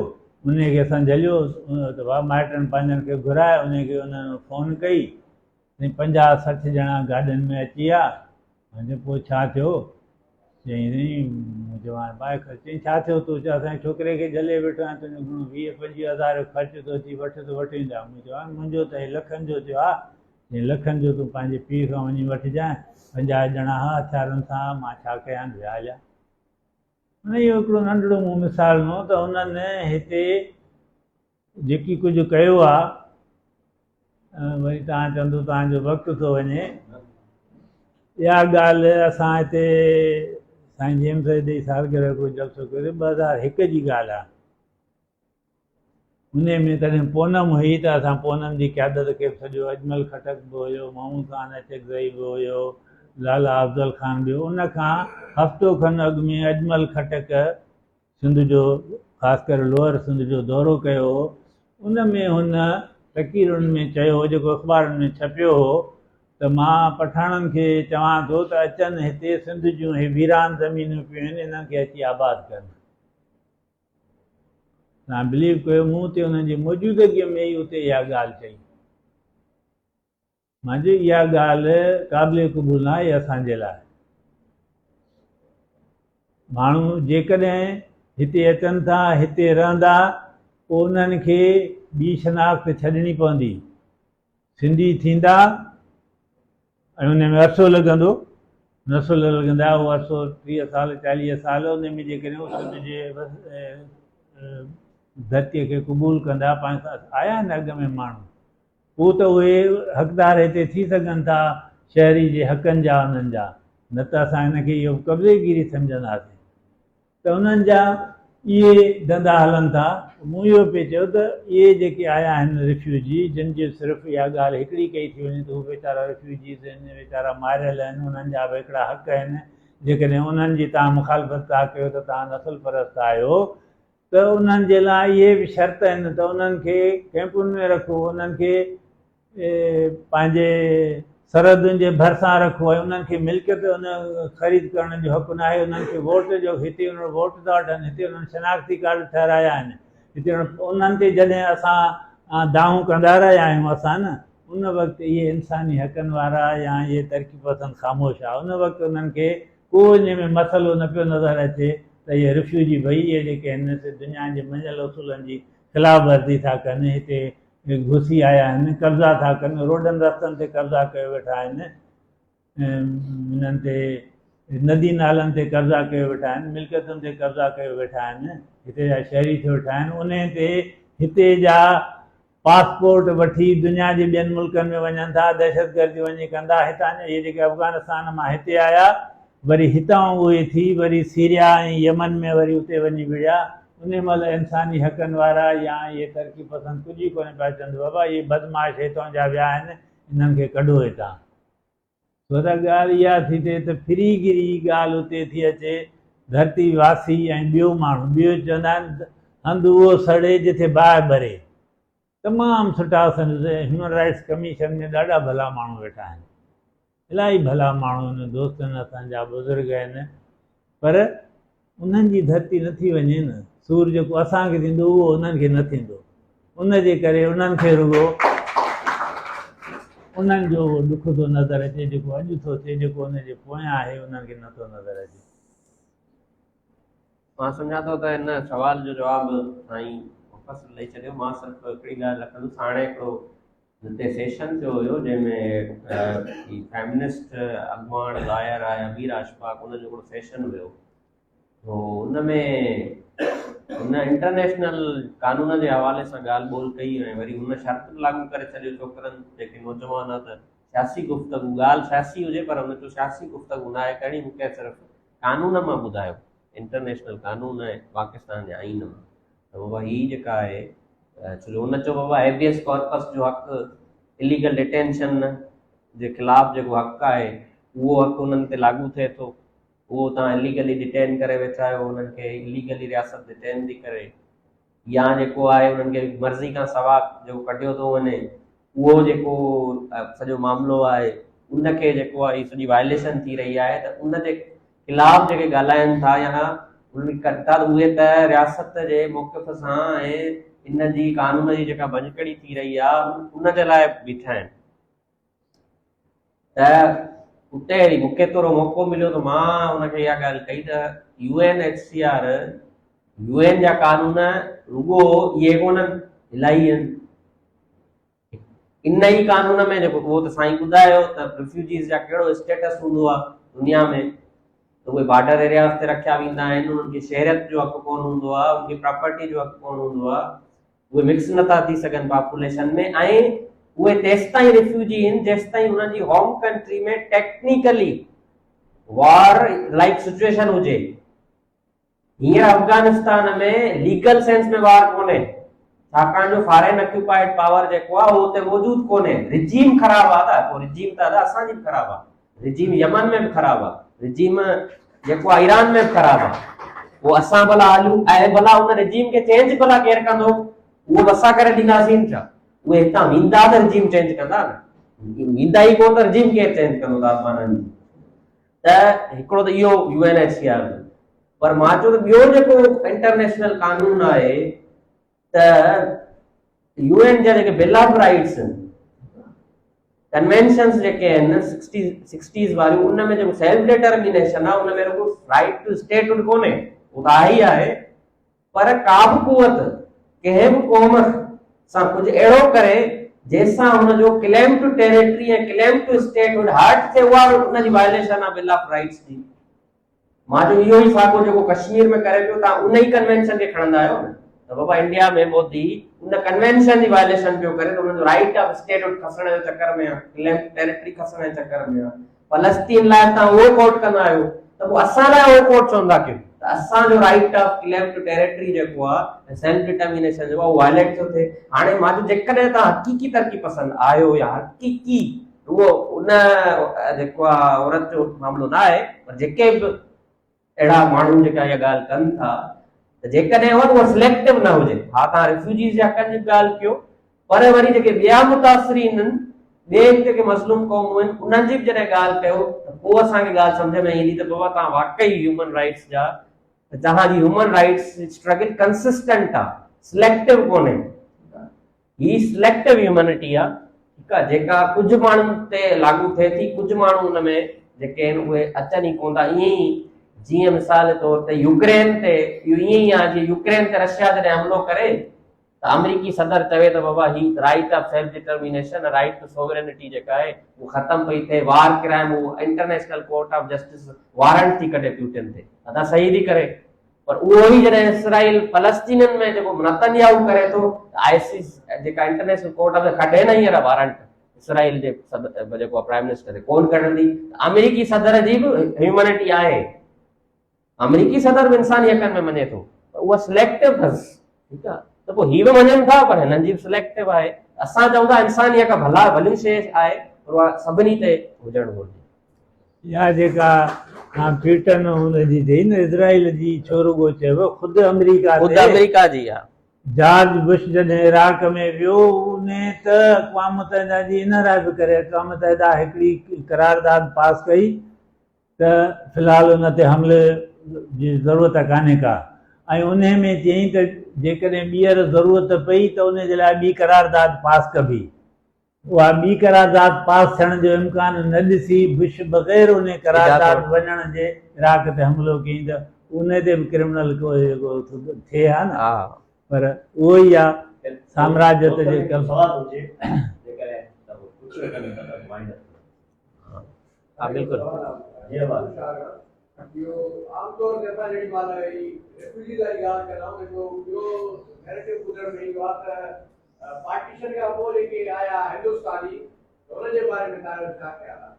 انهي کي اسان جهليو ته ڀاء مائٽن پنهنجن کي گهرائي انهي کي انهن فون ڪئي، سائين 50 60 ڄڻا گاڏين ۾ اچي ويا. مان چيو پوء ڇا ٿيو؟ چيائين سائين مون چيو هاڻي باهه خرچ. چيائين ڇا ٿيو؟ تون چيو اسان جي ڇوڪري کي جهلي ويٺو آهين، تنهنجو گهڻو 20 25 هزار جو خرچ ٿو اچي، وٺ ته وٺ ايندا. مون چيو هاڻي منهنجو ته هي لکن جو ٿيو آهي. چيائين لکن جو تون پنهنجي پيء کان وڃي وٺجانء. 50 ڄڻا ها هٿيارن سان، مان ڇا ڪيان؟ ويا هليا. انهيء جو هڪڙو ننڍڙو مون مثال ڏنو ته انهن هتي جيڪي ڪجهه ڪيو آ، وري توهان چوندو توهان جو وقت ٿو وڃي. اها ڳالهه اسان هتي سائين جي ايم سيد جي سالگرهه هڪڙو جلسو ڪيوسين، 2001 جي ڳالهه آ. انهيء ۾ تڏهن پونم هئي ته اسان پونم جي قيادت کي به سڏيو، اجمل خٽڪ به هيو، محمود خان اچڪزئي به هيو، لالا افضل خان به هيو. ان کان هفتو کن اڳ ۾ اجمل خٽڪ سنڌ جو خاص ڪري لوئر سنڌ جو دورو ڪيو هو. ان ۾ هن تقريرن ۾ چيو هو، جيڪو اخبارن ۾ ڇپيو هو ته مان پٺاڻن کي چوان ٿو ته اچن هتي سنڌ جون هي ويران زمينون پيون آهن، انهن کي اچي آباد ڪن. توهان بليو ڪيو مون اتي انهن جي موجودگيء ۾ ئي اتي اها ڳالهه چئي. مان چيو اها ڳالهه قابل قبول ناهي اسان جي لاء. ماڻهو جيڪڏهن هتي اچن ٿا، هتي رهندا، پوء انهن کي ٻي شناخت ڇڏڻي پوندي. سنڌي ٿيندا ۽ ان ۾ عرصو لڳندو، نسل لڳندا، اهو عرصو 30 سال 40 سال ان ۾ جيڪڏهن هو سنڌ جي ڌرتيء کي قبول ڪندا، پنهنجي سان آيا آهن اڳ ۾ ماڻهو، پوء ته اهي حقدار هتي ٿي سگهن ٿا شهري جي حقن جا انهن جا، نه ته اسان هن کي اهو قبضي گيري سمجهنداسين. ته انهن جا اهي ڌنڌا هلن ٿا. مون اهو پئي چيو ته اهي جيڪي آيا آهن رفيوجي، جن جي صرف اها ڳالهه هڪڙي ڪئي ٿي وڃي ته هو ويچارا رفيوجيز آهن، ويچارا ماريل آهن، انهن جا به هڪڙا حق آهن، جيڪڏهن انهن جي توهان مخالفت ٿا ڪيو ته توهان نسل پرست آهيو، ته انهن جي لاء اهي به شرط آهن ته انهن کي ڪئمپن ۾ رکو، انهن کي پنهنجي سرحدن جي ڀرسان رکو ۽ انهن کي ملڪيت ان خريد ڪرڻ جو حق ناهي، انهن کي ووٽ جو هتي انهن ووٽ ٿا وٺن، هتي انهن شناختي ڪارڊ ٺهرايا آهن، هتي انهن تي جڏهن اسان دانهون ڪندا رهيا آهيون اسان نه ان وقت اهي انساني حقن وارا يا اهي ترقي پسند خاموش هئا، ان وقت انهن کي ڪو ان ۾ مسئلو نه پيو نظر اچي ته اهي رفيوجي ڀئي اهي جيڪي آهن سي دنيا جي مڃيل اصولن جي خلاف ورزي ٿا ڪن، هتي گهسي آيا آهن، قبضا ٿا ڪن، روڊن رستن تي قبضا ڪيو ويٺا آهن، انهن تي ندي نالن تي قبضا ڪيو ويٺا آهن، ملڪيتن تي قبضا ڪيو ويٺا آهن، هتي جا شهري ٿيو ويٺا آهن، انهي تي هتي جا پاسپورٽ وٺي دنيا جي ٻين ملڪن ۾ وڃن ٿا، دهشتگردي وڃي ڪندا، هتان جا اهي جيڪي افغانستان مان هتي آيا وري هتان اهي ٿي وري سيريا ۽ يمن ۾ وري اتي وڃي وڙهيا، انهي مهل انساني حقن وارا يا اهي ترقي پسند ڪجهه ئي ڪونه پيا چون ته بابا اهي بدمعاش هتان جا ويا آهن انهن کي ڪڍو هتان. ڇو ته ڳالهه اها ٿي ٿئي ته ڦري گري ڳالهه اتي ٿي اچي ڌرتي واسي ۽ ٻيو ماڻهو ٻيو چوندا آهن هنڌ اهو سڙي جٿي باهه ٻري. تمام سٺا اسان جو هيومن رائٽس ڪميشن ۾ ڏاڍا ڀلا ماڻهو ويٺا آهن الاهي ڀلا ماڻهو آهن دوست آهن اسان جا بزرگ آهن پر انهن جي ڌرتي نه ٿي وڃي نه سور جيڪو اسان کي ٿيندو اهو انهن کي نه ٿيندو ان جي ڪري انهن کي رڳو انهن جو اهو ڏک ٿو نظر اچي جيڪو اڄ ٿو ٿئي جيڪو ان جي پويان آهي انهن کي نٿو نظر اچي. مان سمجهان ٿو ته ان سوال جو جواب سائين مفصل ڏئي ڇڏيو. مان صرف هڪڙي ڳالهه رکندس. هاڻي هڪڙو هتي سيشن ٿيو هيو جنهن ۾ هي فيمنسٽ اڳواڻ لائر آهي امير اشفاق ان جو هڪڙو سيشن هيو تو ان ۾ هن انٽرنيشنل قانون جي حوالي سان ڳالهه ٻولهه ڪئي ۽ وري هن شرط به لاڳو ڪري ڇڏيو ڇوڪرن جيڪي نوجوان آ ته سياسي گفتگو ڳالهه سياسي هجي پر هن چيو سياسي گفتگو ناهي ڪرڻي مون کي صرف قانون مان ٻڌايو انٽرنيشنل قانون ۽ پاڪستان جي آئين مان ته بابا هي جيڪا آهي ڇو جو هن چيو بابا هيبيس ڪارپس جو حق اليگل ڊيٽينشن جي خلاف جيڪو حق آهي اهو حق انهن تي لاڳو ٿئي ٿو، اهو توهان اليگلي ڊيٽين ڪري ويٺا آهيو، انهن کي اليگلي رياست ڊيٽين ٿي ڪري يا جيڪو آهي انهن کي مرضي کان سوا جيڪو ڪڍيو ٿو وڃي اهو جيڪو سڄو معاملو آهي ان کي جيڪو آهي سڄي وائليشن ٿي رهي آهي ته ان جي خلاف جيڪي ڳالهائن ٿا يا انهن کي ڪن ٿا ته اهي ته رياست جي موقف سان ۽ ان جي قانون جي جيڪا ڀڃڪڙي ٿي رهي آهي ان جي لاء بيٺا آهن ته اتي وري مون کي ٿورو موقعو مليو ته مان ان کي اها ڳالهه ڪئي ته U N H C R U N جا قانون رڳو اهي ڪونهن الاهي آهن ان ئي قانون ۾ جيڪو اهو ته سائين ٻڌايو ته ريفيوجيز جا ڪهڙو اسٽيٽس هوندو آهي دنيا ۾ ته اهي بارڊر ايرياز تي رکيا ويندا آهن انهن کي شهريت جو حق ڪونه هوندو آهي انهن کي پراپرٽي جو حق ڪونه هوندو آهي اهي مڪس نٿا ٿي سگهن پاپوليشن ۾ ۽ اهي تيستائين ريفيوجي آهن جيستائين انهن جي هوم ڪنٽري ۾ ٽيڪنيڪلي وار لائڪ سچويشن هجي. هينئر افغانستان ۾ ليگل سينس ۾ وار ڪونهي، ڇاڪاڻ جو فارين اڪيوپائيڊ پاور جيڪو آهي اهو اتي موجود ڪونهي. رجيم خراب آهي ته پوء رجيم ته ادا اسان جي به خراب آهي، رجيم يمن ۾ به خراب آهي، رجيم جيڪو آهي ايران ۾ به خراب آهي، پوء اسان ڀلا هلون ۽ ڀلا ان رجيم کي چينج ڀلا ڪير ڪندو؟ اهو به اسان ڪري ڏينداسين ڇا؟ اهي هتان ويندا ته رجيم چينج ڪندا نه، ويندا ئي ڪونه ته رجيم ڪير چينج ڪندو طالبانن جي؟ ته هڪڙو ته اهو U N H C R جو پر مان چيو ته ٻيو جيڪو انٽرنيشنل قانون آهي ته يو اين جا جيڪي بل آف رائٽس آهن ڪنوينشنس جيڪي آهن سڪسٽيز واريون ان ۾ جيڪو سيلف ڊيٽرمينيشن آهي ان ۾ رڳو رائٽ ٽو اسٽيٽ هوڊ ڪونهي اهو ته آهي ئي آهي پر ڪا به قوت ڪنهن به قوم سان ڪجهه اهڙو ڪري جنهن سان هن جو claim to territory ۽ claim to statehood hurt ٿئي اها به ان جي وائليشن آهي بل آف رائٽس جي. مان چيو اهو ئي ساڳو جيڪو ڪشمير ۾ ڪري پيو توهان ان ئي ڪنوينشن کي کڻندا آهيو نه ته بابا انڊيا ۾ مودي ان ڪنوينشن جي وائليشن پيو ڪري ته ان جو رائٽ آف اسٽيٽ هوڊ کسڻ جو چڪر ۾ آهي ڪليم ٽو ٽيريٽري کسڻ جي چڪر ۾ آهي. فلسطين لاء به توهان اهو ڪوٽ ڪندا آهيو ته پوء اسان لاء اهو ڪوٽ ڇو نٿا ڪيو ته اسان جو right of claim to territory جيڪو آهي ۽ سيلف ڊٽرمينيشن جيڪو آهي اهو وائليٽ ٿو ٿئي. هاڻي مان چيو جيڪڏهن توهان حقيقي ترقي پسند آهيو يا حقيقي رڳو ان جيڪو آهي عورت جو معاملو نه آهي پر جيڪي به اهڙا ماڻهو جيڪا اها ڳالهه ڪن ٿا ته جيڪڏهن اها اها سليڪٽو نه هجي ها توهان ريفيوجيز جي حقن جي به ڳالهه ڪيو پر وري جيڪي ٻيا متاثرين آهن ٻئي جيڪي مظلوم قومون آهن انهن جي به جڏهن ڳالهه ڪيو ته پوء اسان کي ڳالهه سمجهه ۾ ايندي ته بابا توهان واقعي هيومن رائٽس جا ته توهان جي هيومن رائٽس اسٽرگل ڪنسسٽنٽ آهي سليڪٽو ڪونهي. هي سليڪٽو هيومنٽي آ ٺيڪ آ جيڪا ڪجهه ماڻهن تي لاڳو ٿئي ٿي ڪجهه ماڻهو ان ۾ جيڪي آهن اهي اچن ئي ڪون ٿا ائين ئي جيئن مثال طور تي يوڪرين تي اهو ائين ئي آ جيئن يوڪرين تي رشيا جڏهن حملو ڪري ته آمريڪي صدر چوي ته بابا هي right of self determination right to sovereignty جيڪا آهي اهو ختم پئي ٿئي وار ڪرائم اهو international court of justice warrant ٿي ڪڍي پيوٽن تي ادا صحيح ٿي ڪري پر اهو ئي جڏهن اسرائيل فلسطينين ۾ جيڪو نتنياهو ڪري ٿو ته آء سي جيڪا انٽرنيشنل ڪورٽ آهي ڪڍي نه هينئر وارنٽ اسرائيل جي صدر جيڪو پرائم منسٽر کي ڪون ڪڍندي آمريڪي صدر جي به هيومنٽي آهي آمريڪي صدر به انساني حقن ۾ مڃي ٿو پر اها سليڪٽو اٿس ٺيڪ آهي ته پوء هي به مڃن ٿا پر هنن جي به سليڪٽو آهي اسان چئون ٿا انساني حق ڀلا ڀلي شيء آهي پر اها سڀني تي هجڻ گهرجي. اها جيڪا پيٽن هن جي چئي نه اسرائيل جي ڇو رڳو چيو خود آمريڪا خود آمريڪا جي ها. جارج بش جڏهن عراق ۾ ويو انهي ته اقوام متحده جي ان راء به ڪري اقوام متحده هڪڙي قرارداد پاس ڪئي ته في الحال ان تي حملي جي ضرورت ڪانهي ڪا ۽ انهي ۾ چيائين ته جيڪڏهن ٻيهر ضرورت پئي ته انهي جي لاء ٻي قرارداد پاس ڪبي. اها ٻي قرارداد پاس ٿيڻ جو امڪان نه ڏسي بش بغير انهي قرارداد وڃڻ جي عراق تي حملو ڪيائين ته انهي تي به ڪرمنل ٿئي ها نه پر اهو ئي آ سامراجيت جي ها بلڪل. اهو عام طور تي اسان جيڏي مهل هي ريفيوجيز واري ڳالهه ڪندا آهيون ته هڪڙو ٻيو نيريٽو ٻڌڻ ۾ ايندو آهي ته پارٽيشن کان پوء جيڪي آيا هندستاني ته انهن جي باري ۾ توهان جو ڇا خيال آهي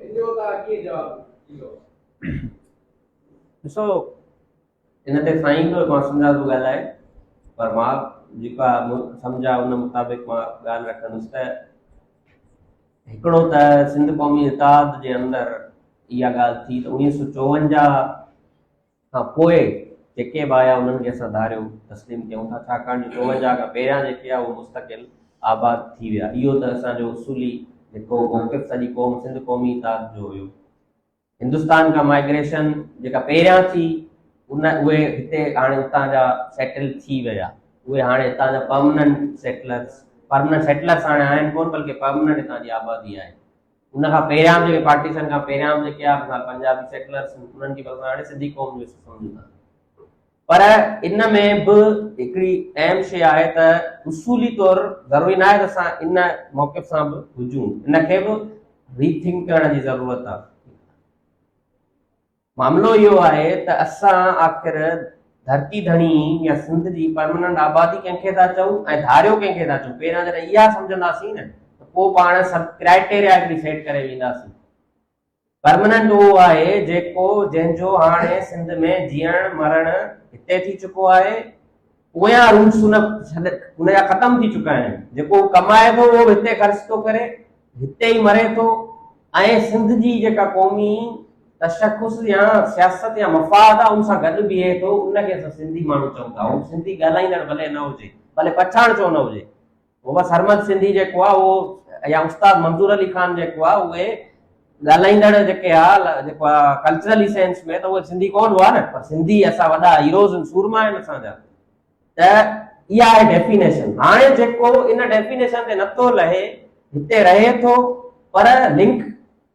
ان جو توهان ڪيئن جواب ڏيندو؟ ڏسو ان تي سائين به مان سمجهان ٿو ڳالهائي پر مان جيڪا سمجهه آهي ان مطابق مان ڳالهه رکندس ته هڪڙو ته سنڌ قومي اتحاد جي اندر اها ڳالهه ٿي ته 1954 کان پوء جيڪي به آيا انهن کي اسان ڌاريو تسليم ڪيون ٿا، ڇاڪاڻ جو 54 کان پهريان جيڪي آ اهي مستقل آباد ٿي ويا. اهو ته اسان جو اصولي جيڪو موقف سڄي قوم سنڌ قومي اتحاد جو هيو. هندستان کان مائگريشن جيڪا پهريان ٿي ان اهي هتي هاڻي اتان جا سيٽل ٿي ويا، اهي هاڻي هتان جا پرمننٽ سيٽلرس، پرمننٽ سيٽلرس هاڻي آهن ڪونه بلڪه پرمننٽ هتان جي آبادي آهي. ان کان پهريان به جيڪي پارٽيشن کان پهريان به جيڪي آهي مثال پنجابي سيٽلرس انهن کي به اسان هاڻي سنڌي قوم جو حصو سمجهون ٿا. پر ان ۾ به هڪڙي اهم شيء آهي ته اصولي طور ضروري ناهي ته اسان ان موقف سان به هجون، ان کي به ري ٿنڪ ڪرڻ جي ضرورت آهي. معاملو اهو آهي ته اسان آخر ڌرتي ڌڻي يا سنڌ جي پرمننٽ آبادي ڪنهن کي ٿا چئون ۽ ڌاريو ڪنهن کي ٿا چئون. پهريان جڏهن اها سمجهنداسين نه ته پوء پاڻ سڀ ڪرائيٽيريا هڪڙي سيٽ ڪري وينداسين. پرمننٽ اهو آهي جيڪو جنهن جو هاڻي سنڌ ۾ جيئڻ مرڻ هتي ٿي چڪو آهي، پويان روٽس ان ان جا ختم ٿي چڪا آهن، جيڪو هو ڪمائي ٿو اهو به هتي خرچ ٿو ڪري، هتي ئي مري ٿو ۽ سنڌ جي جيڪا قومي تشخص يا سياست يا مفاد آهي ان سان گڏ بيهي ٿو، ان کي اسان سنڌي ماڻهو چئون ٿا. هو سنڌي ڳالهائيندڙ ڀلي نه هجي، ڀلي پڇاڻ ڇو نه هجي، هو بس سرمد سنڌي جيڪو آهي اهو يا استاد منظور علي خان جيڪو آهي اهي ڳالهائيندڙ جيڪي آ جيڪو آ ڪلچرلي سينس ۾ ته اهي سنڌي ڪونه هئا نه، پر سنڌي اسان وڏا هيروز آهن، سورما آهن اسان جا. ته اها آهي ڊيفينيشن. هاڻي جيڪو ان ڊيفينيشن تي نٿو لهي، هتي رهي ٿو پر لنڪ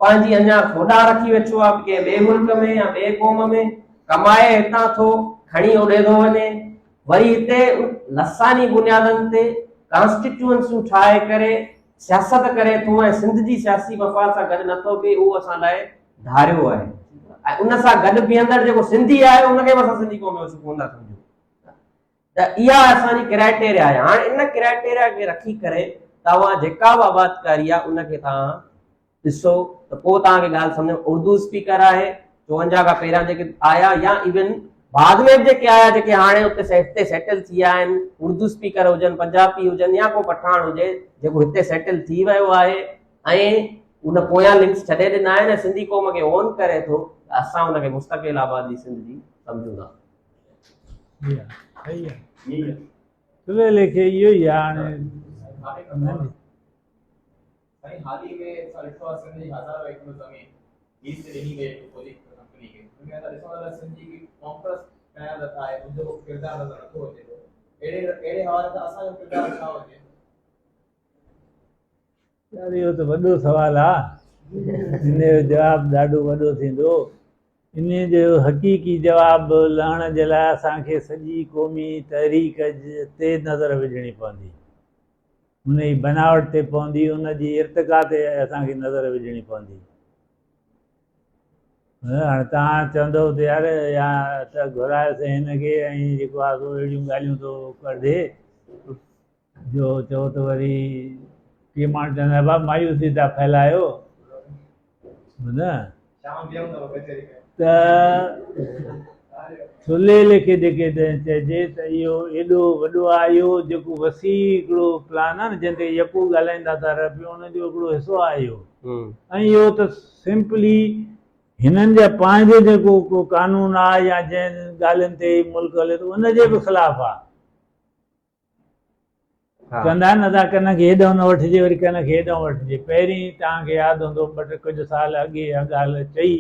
پنهنجي اڃا هوڏانهن رکي ويٺو آهي ڪنهن ٻئي ملڪ ۾ يا ٻئي قوم ۾، ڪمائي هتان ٿو کڻي اوڏي ٿو وڃي، وري هتي لساني بنيادن تي ڪانسٽيٽيوئنسيون ٺاهي ڪري سياست ڪري ٿو ۽ سنڌ جي سياسي مفاد سان گڏ نٿو بيهي، اهو اسان لاء ڌاريو آهي ۽ ان سان گڏ بيهندڙ جيڪو سنڌي آهي ان کي به اسان سنڌي قوم جو حصو ڪونه ٿا سمجهون. ته اها اسان جي ڪرائيٽيريا آهي. هاڻ ان ڪرائيٽيريا کي رکي ڪري توهان جيڪا به آبادڪاري آهي ان کي توهان ڏسو ته پوء توهان کي ڳالهه سمجهه ۾. اردو اسپيڪر آهي 54 کان پهريان جيڪي آيا يا ايون بعد ۾ به جيڪي آيا جيڪي هاڻي اتي هتي سيٽل ٿي ويا آهن، اردو اسپيڪر هجن، پنجابي هجن يا ڪو پٺاڻ هجي جيڪو هتي سيٽل ٿي ويو آهي ۽ ان پويان لنڪس ڇڏي ڏنا آهن ۽ سنڌي قوم کي اون ڪري ٿو ته اسان ان کي مستقل آبادي سنڌ جي سمجهون ٿا. ٿلهي ليکي اهو ئي آهي هاڻي. سائين حال ئي ۾ اسان ڏٺو آهي سنڌ جي هزارين ايڪڙ زمين ليز تي ڏني وئي هڪ فوجي ڪمپني کي، ان ۾ اسان ڏسون ٿا ته سنڌ جي هڪ قومپرست قيادت آهي ان جو ڪو ڪردار نظر نٿو اچي پيو، اهڙي اهڙي حوالي سان اسان جو ڪردار ڇا هجي؟ يار اهو ته وڏو سوال آ، ان جو جواب ڏاڍو وڏو ٿيندو. ان جو حقيقي جواب لهڻ جي لاء اسان کي سڄي قومي تحريڪ تي نظر وجهڻي پوندي. ان جي بناوٽ تي پوندي، ان جي ارتقا تي اسان کي نظر وجهڻي پوندي. هاڻي توهان چوندؤ ته يار يا ته گهرايوسين هن کي ۽ جيڪو آهي سو اهڙيون ڳالهيون ٿو ڪڍي جو چئو ته وري ڪي ماڻهو چوندا بابا مايوسي ٿا ڦهلايو نه ته ٿلهي ليکي جيڪي چئجي ته اهو ايڏو وڏو آهي، اهو جيڪو وسيع هڪڙو پلان آهي نه جنهن تي يڪو ڳالهائيندا ٿا رهن پيو ان جو هڪڙو حصو آهي اهو. ۽ اهو ته سمپلي هنن جا پنهنجو جيڪو ڪو قانون آهي يا جنهن ڳالهين تي هي ملڪ هلي ٿو ان جي به خلاف آهي. چوندا آهن ادا ڪن کي هيڏانهن نه وٺجي وري ڪن کي هيڏانهن وٺجي. پهرين توهان کي ياد هوندو ٻه ٽي ڪجهه سال اڳي اها ڳالهه چئي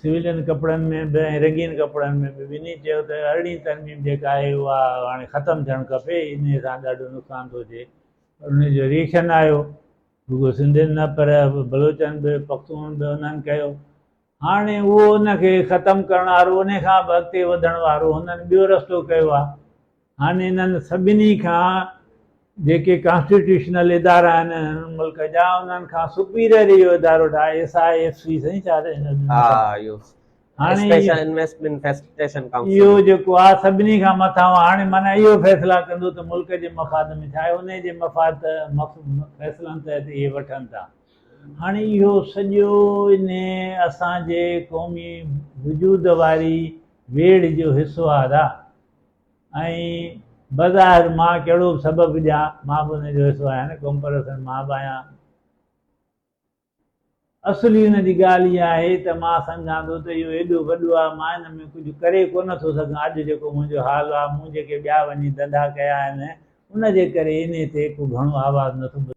سويلين ڪپڙن ۾ به ۽ رنگين ڪپڙن ۾ به ٻنهي چيو ته ارڙهين ترميم جيڪا آهي اها هاڻي ختم ٿيڻ کپي انهي سان ڏاڍو نقصان ٿو ٿئي پر ان جو ريئيڪشن آيو رڳو سنڌين نه پر بلوچن به پختون به انهن ڪيو هاڻي اهو ان کي ختم ڪرڻ وارو ان کان به اڳتي وڌڻ وارو هنن ٻيو رستو ڪيو آهي. هاڻي انهن سڀني کان جيڪي ڪانسٽيٽيوشنل ادارا آهن هن ملڪ جا انهن کان سپيريئر اهو ادارو ٺاهي ايس I F C سائين ڇا هاڻي اسپيشل انويسٽمينٽ فيسليٽيشن ڪائونسل اهو جيڪو آهي سڀني کان مٿانهون هاڻي معنيٰ اهو فيصلا ڪندو ته ملڪ جي مفاد ۾ ڇا آهي انهي جي مفاد فيصلن تحت اهي وٺن ٿا. هاڻي اهو سڄو انهي اسان جي قومي وجود واري ويڙهه جو حصو آهي. ۽ بظاهر مان ڪهڙو به سبب ڏيان، مان به ان جو حصو آهيان نه، قومپرست مان به آهيان. اصلي ان جي ڳالهه اها آهي ته مان سمجهان ٿو ته اهو ايڏو وڏو آهي، مان ان ۾ ڪجهه ڪري ڪونه ٿو سگهان، اڄ جيڪو منهنجو حال آهي، مون جيڪي ٻيا وڃي ڌنڌا ڪيا آهن، ان جي ڪري انهي تي ڪو گهڻو آواز نٿو ٻڌجي.